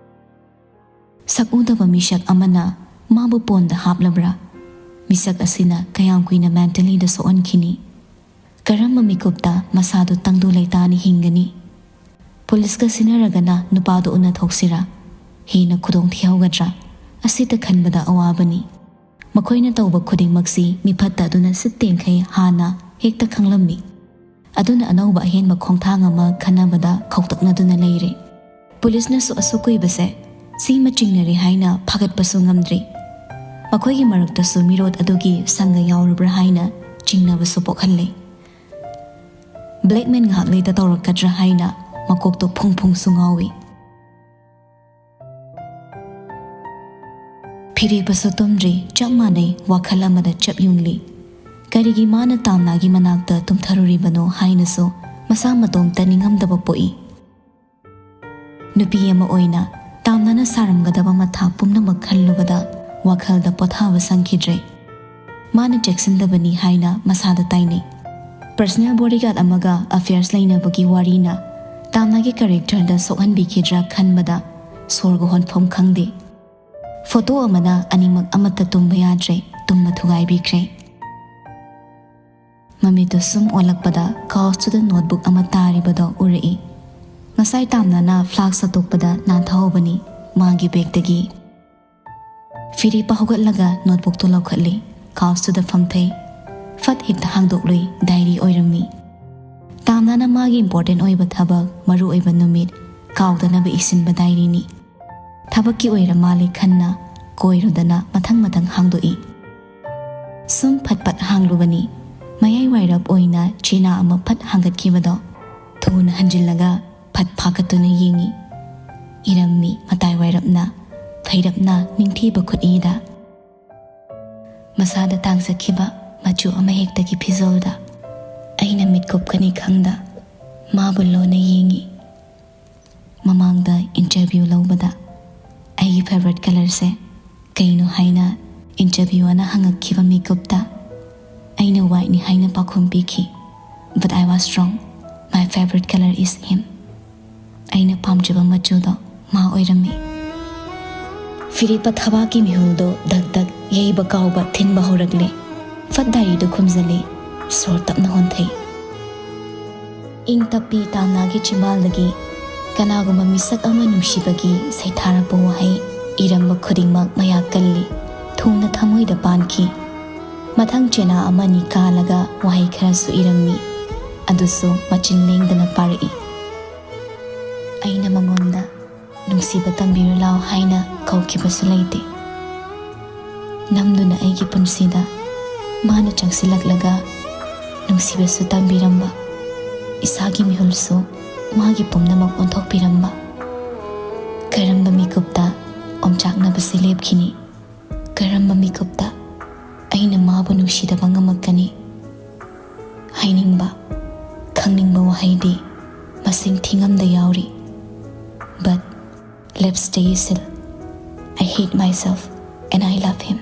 ꯁꯛꯎꯗꯕ ꯃꯤꯁꯛ ꯑꯃꯅ ꯃꯥꯕꯨ ꯄꯣꯟꯗ ꯍꯥꯞꯂꯕ꯭ꯔꯥ? ꯃꯤꯁꯛ ꯑꯁꯤꯅ ꯀꯌꯥꯝ ꯀꯨꯏꯅ ꯃꯦꯟꯇꯦꯜꯂꯤꯗ ꯁꯣꯛꯍꯟꯈꯤꯅꯤ? ꯀꯔꯝꯕ ꯃꯤꯀꯨꯞꯇ ꯃꯁꯥꯗꯨ ꯇꯪꯗꯨ ꯂꯩꯇꯥꯅ ꯍꯤꯡꯒꯅꯤ? ꯄꯨꯂꯤꯁꯀ ꯁꯤꯟꯅꯔꯒꯅ ꯅꯨꯄꯥꯗꯨ ꯎꯅꯊꯣꯛꯁꯤꯔꯥ? ꯍꯦꯟꯅ ꯈꯨꯗꯣꯡ ꯊꯤꯍꯧꯒꯗ꯭ꯔꯥ? ꯑꯁꯤꯇ ꯈꯟꯕꯗ ꯑꯋꯥꯕꯅꯤ꯫ ꯃꯈꯣꯏꯅ ꯇꯧꯕ ꯈꯨꯗꯤꯡꯃꯛꯁꯤ ꯃꯤꯐꯠꯇ ꯑꯗꯨꯅ ꯁꯤꯠ ꯇꯦꯡꯈꯩ ꯍꯥꯟꯅ ꯍꯦꯛꯇ ꯈꯪꯂꯝꯃꯤ꯫ ꯑꯗꯨꯅ ꯑꯅꯧꯕ ꯑꯍꯦꯟꯕ ꯈꯣꯡꯊꯥꯡ ꯑꯃ ꯈꯟꯅꯕꯗ ꯈꯧꯇꯛꯅꯗꯨꯅ ꯂꯩꯔꯦ꯫ ꯄꯨꯂꯤꯁꯅꯁꯨ ꯑꯁꯨꯛ ꯀꯨꯏꯕꯁꯦ ꯁꯤꯃ ꯆꯤꯡꯅꯔꯦ ꯍꯥꯏꯅ ꯐꯥꯒꯠꯄꯁꯨ ꯉꯝꯗ꯭ꯔꯤ꯫ ꯃꯈꯣꯏꯒꯤ ꯃꯔꯛꯇꯁꯨ ꯃꯤꯔꯣꯠ ꯑꯗꯨꯒꯤ ꯁꯪꯒ ꯌꯥꯎꯔꯕ꯭ꯔꯥ ꯍꯥꯏꯅ ꯆꯤꯡꯅꯕꯁꯨ ꯄꯣꯛꯍꯜꯂꯦ꯫ ꯕ꯭ꯂꯦꯛꯃꯦꯟ ꯉꯥꯏꯍꯥꯛ ꯂꯩꯇ ꯇꯧꯔꯛꯀꯗ꯭ꯔꯥ ꯍꯥꯏꯅ ꯃꯀꯣꯛꯇꯣ ꯐꯨꯡ ꯐꯨꯡꯁꯨ ꯉꯥꯎꯏ꯫ ꯐꯤꯔꯦꯞꯄꯁꯨ ꯇꯨꯝꯗ꯭ꯔꯤ, ꯆꯞ ꯃꯥꯟꯅꯩ, ꯋꯥꯈꯜ ꯑꯃꯗ ꯆꯞ ꯌꯨꯡꯂꯤ꯫ ꯀꯔꯤꯒꯤ ꯃꯥꯅ ꯇꯥꯝꯅꯥꯒꯤ ꯃꯅꯥꯛꯇ ꯇꯨꯝꯊꯔꯨꯔꯤꯕꯅꯣ ꯍꯥꯏꯅꯁꯨ ꯃꯁꯥ ꯃꯇꯣꯝꯇ ꯅꯤꯡꯉꯝꯗꯕ ꯄꯣꯛꯏ꯫ ꯅꯨꯄꯤ ꯑꯃ ꯑꯣꯏꯅ ꯇꯥꯝꯅꯥꯅ ꯁꯥꯔꯝꯒꯗꯕ ꯃꯊꯥ ꯄꯨꯝꯅꯃꯛ ꯈꯜꯂꯨꯕꯗ ꯋꯥꯈꯜꯗ ꯄꯣꯊꯥꯕ ꯁꯪꯈꯤꯗ꯭ꯔꯦ꯫ ꯃꯥꯅ ꯆꯦꯛꯁꯤꯟꯗꯕꯅꯤ ꯍꯥꯏꯅ ꯃꯁꯥꯗ ꯇꯥꯏꯅꯩ꯫ ꯄꯔꯁꯅꯦꯜ ꯕꯣꯗꯤꯒꯥꯔꯗ ꯑꯃꯒ ꯑꯐꯦꯌꯔꯁ ꯂꯩꯅꯕꯒꯤ ꯋꯥꯔꯤꯅ ꯇꯥꯝꯅꯥꯒꯤ ꯀꯦꯔꯦꯛꯇꯔꯗ ꯁꯣꯛꯍꯟꯕꯤꯈꯤꯗ꯭ꯔꯥ ꯈꯟꯕꯗ ꯁꯣꯔꯒ ꯍꯣꯟꯐꯝ ꯈꯪꯗꯦ꯫ ꯐꯣꯇꯣ ꯑꯃꯅ ꯑꯅꯤꯃꯛ ꯑꯃꯠꯇ ꯇꯨꯝꯕ ꯌꯥꯗ꯭ꯔꯦ, ꯇꯨꯝꯕ ꯊꯨꯒꯥꯏꯕꯤꯈ꯭ꯔꯦ꯫ ꯃꯃꯤꯠꯇꯨ ꯁꯨꯝ ꯑꯣꯜꯂꯛꯄꯗ ꯀꯥꯎꯁꯇꯨꯗ ꯅꯣꯠꯕꯨꯛ ꯑꯃ ꯇꯥꯔꯤꯕꯗꯣ ꯎꯔꯛꯏ꯫ ꯉꯁꯥꯏ ꯇꯥꯝꯅꯥꯅ ꯐ꯭ꯂꯥꯛꯁ ꯁꯠꯇꯣꯛꯄꯗ ꯅꯥꯟꯊꯍꯧꯕꯅꯤ ꯃꯥꯒꯤ ꯕꯦꯒꯇꯒꯤ꯫ ꯐꯤꯔꯦꯞꯄ ꯍꯧꯒꯠꯂꯒ ꯅꯣꯠꯕꯨꯛꯇꯨ ꯂꯧꯈꯠꯂꯤ꯫ ꯀꯥꯎꯁꯇꯨꯗ ꯐꯝꯊꯩ꯫ ꯐꯠ ꯍꯦꯛꯇ ꯍꯥꯡꯗꯣꯛꯂꯨꯏ, ꯗꯥꯏꯔꯤ ꯑꯣꯏꯔꯝꯃꯤ꯫ ꯇꯥꯝꯅꯥꯅ ꯃꯥꯒꯤ ꯏꯝꯄꯣꯔꯇꯦꯟ ꯑꯣꯏꯕ ꯊꯕꯛ, ꯃꯔꯨ ꯑꯣꯏꯕ ꯅꯨꯃꯤꯠ ꯀꯥꯎꯗꯅꯕ ꯏꯁꯤꯟꯕ ꯗꯥꯏꯔꯤꯅꯤ꯫ ꯊꯕꯛꯀꯤ ꯑꯣꯏꯔ ꯃꯥꯜꯂꯦ ꯈꯟꯅ ꯀꯣꯏꯔꯨꯗꯅ ꯃꯊꯪ ꯃꯊꯪ ꯍꯥꯡꯗꯣꯛꯏ꯫ ꯁꯨꯝ ꯐꯠ ꯐꯠ ꯍꯥꯡꯂꯨꯕꯅꯤ꯫ ꯃꯌꯥꯏ ꯋꯥꯏꯔꯞ ꯑꯣꯏꯅ ꯆꯦꯅꯥ ꯑꯃ ꯐꯠ ꯍꯥꯡꯒꯠꯈꯤꯕꯗꯣ ꯊꯨꯅ ꯍꯟꯖꯤꯜꯂꯒ ꯐꯠ ꯐꯥꯀꯠꯇꯨꯅ ꯌꯦꯡꯏ꯫ ꯏꯔꯝꯃꯤ ꯃꯇꯥꯏ ꯋꯥꯏꯔꯞꯅ, ꯐꯩꯔꯞꯅ ꯅꯤꯡꯊꯤꯕ ꯈꯨꯠꯏꯗ꯫ ꯃꯁꯥꯗ ꯇꯥꯡꯖꯈꯤꯕ ꯃꯆꯨ ꯑꯃꯍꯦꯛꯇꯒꯤ ꯐꯤꯖꯣꯜꯗ ꯑꯩꯅ ꯃꯤꯠ ꯀꯨꯞꯀꯅꯤ ꯈꯪꯗ ꯃꯥꯕꯨ ꯂꯣꯟꯅ ꯌꯦꯡꯏ꯫ ꯃꯃꯥꯡꯗ ꯏꯟꯇꯔꯚ꯭ꯌꯨ ꯂꯧꯕꯗ ꯑꯩꯒꯤ ꯐꯦꯚꯔꯤꯠ ꯀꯂꯔꯁꯦ ꯀꯩꯅꯣ ꯍꯥꯏꯅ ꯏꯟꯇꯔꯚ꯭ꯌꯨ ꯑꯅ ꯍꯪꯉꯛꯈꯤꯕ ꯃꯤꯀꯨꯞꯇ ꯑꯩꯅ ꯋꯥꯏꯠꯅꯤ ꯍꯥꯏꯅ ꯄꯥꯎꯈꯨꯝ ꯄꯤꯈꯤ꯫ But I was wrong. My favorite color is him. ꯑꯩꯅ ꯄꯥꯝꯖꯕ ꯃꯆꯨꯗꯣ ꯃꯥ ꯑꯣꯏꯔꯝꯃꯤ꯫ ꯐꯤꯔꯦꯞꯄ ꯊꯕꯥꯛꯀꯤ ꯃꯤꯍꯨꯜꯗꯣ ꯗꯛ ꯗꯛ ꯌꯩꯕ ꯀꯥꯎꯕ ꯊꯤꯟꯕ ꯍꯧꯔꯛꯂꯦ꯫ ꯐꯠ ꯗꯥꯏꯔꯤꯗꯨ ꯈꯨꯝꯖꯤꯜꯂꯤ꯫ ꯁꯣꯔ ꯇꯞꯅ ꯍꯣꯟꯊꯩ꯫ ꯏꯪ ꯇꯞꯄꯤ ꯇꯥꯝꯅꯥꯒꯤ ꯆꯤꯝꯕꯥꯜꯗꯒꯤ ꯀꯅꯥꯒꯨꯝꯕ ꯃꯤꯁꯛ ꯑꯃ ꯅꯨꯡꯁꯤꯕꯒꯤ ꯁꯩꯊꯥꯔꯛꯄ ꯋꯥꯍꯩ ꯏꯔꯝꯕ ꯈꯨꯗꯤꯡꯃꯛ ꯃꯌꯥ ꯀꯜꯂꯤ꯫ ꯊꯨꯅ ꯊꯃꯣꯏꯗ ꯄꯥꯟꯈꯤ꯫ ꯃꯊꯪ ꯆꯦꯅꯥ ꯑꯃꯅꯤ ꯀꯥꯜꯂꯒ ꯋꯥꯍꯩ ꯈꯔꯁꯨ ꯏꯔꯝꯃꯤ꯫ ꯑꯗꯨꯁꯨ ꯃꯆꯤꯟ ꯂꯦꯡꯗꯅ ꯄꯥꯔꯛꯏ꯫ ꯑꯩꯅ ꯃꯉꯣꯟꯗ "ꯅꯨꯡꯁꯤꯕ ꯇꯝꯕꯤꯔꯨ ꯂꯥꯎ" ꯍꯥꯏꯅ ꯀꯧꯈꯤꯕꯁꯨ ꯂꯩꯇꯦ꯫ ꯅꯝꯗꯨꯅ ꯑꯩꯒꯤ ꯄꯨꯟꯁꯤꯗ ꯃꯥꯅ ꯆꯪꯁꯤꯜꯂꯛꯂꯒ ꯅꯨꯡꯁꯤꯕꯁꯨ ꯇꯝꯕꯤꯔꯝꯕ, ꯏꯁꯥꯒꯤ ꯃꯤꯍꯨꯜꯁꯨ ꯃꯥꯒꯤ ꯄꯨꯝꯅꯃꯛ ꯑꯣꯟꯊꯣꯛꯄꯤꯔꯝꯕ꯫ ꯀꯔꯝꯕ ꯃꯤꯀꯨꯞꯇ ꯑꯣꯝꯆꯥꯛꯅꯕꯁꯤ ꯂꯦꯞꯈꯤꯅꯤ? ꯀꯔꯝꯕ ꯃꯤꯀꯨꯞꯇ ꯑꯩꯅ ꯃꯥꯕꯨ ꯅꯨꯡꯁꯤꯗꯕ ꯉꯝꯃꯛꯀꯅꯤ? ꯍꯥꯏꯅꯤꯡꯕ, ꯈꯪꯅꯤꯡꯕ ꯋꯥꯍꯩꯗꯤ ꯃꯁꯤꯡ ꯊꯤꯉꯝꯗ ꯌꯥꯎꯔꯤ꯫ But let's stay still. I hate myself and I love him.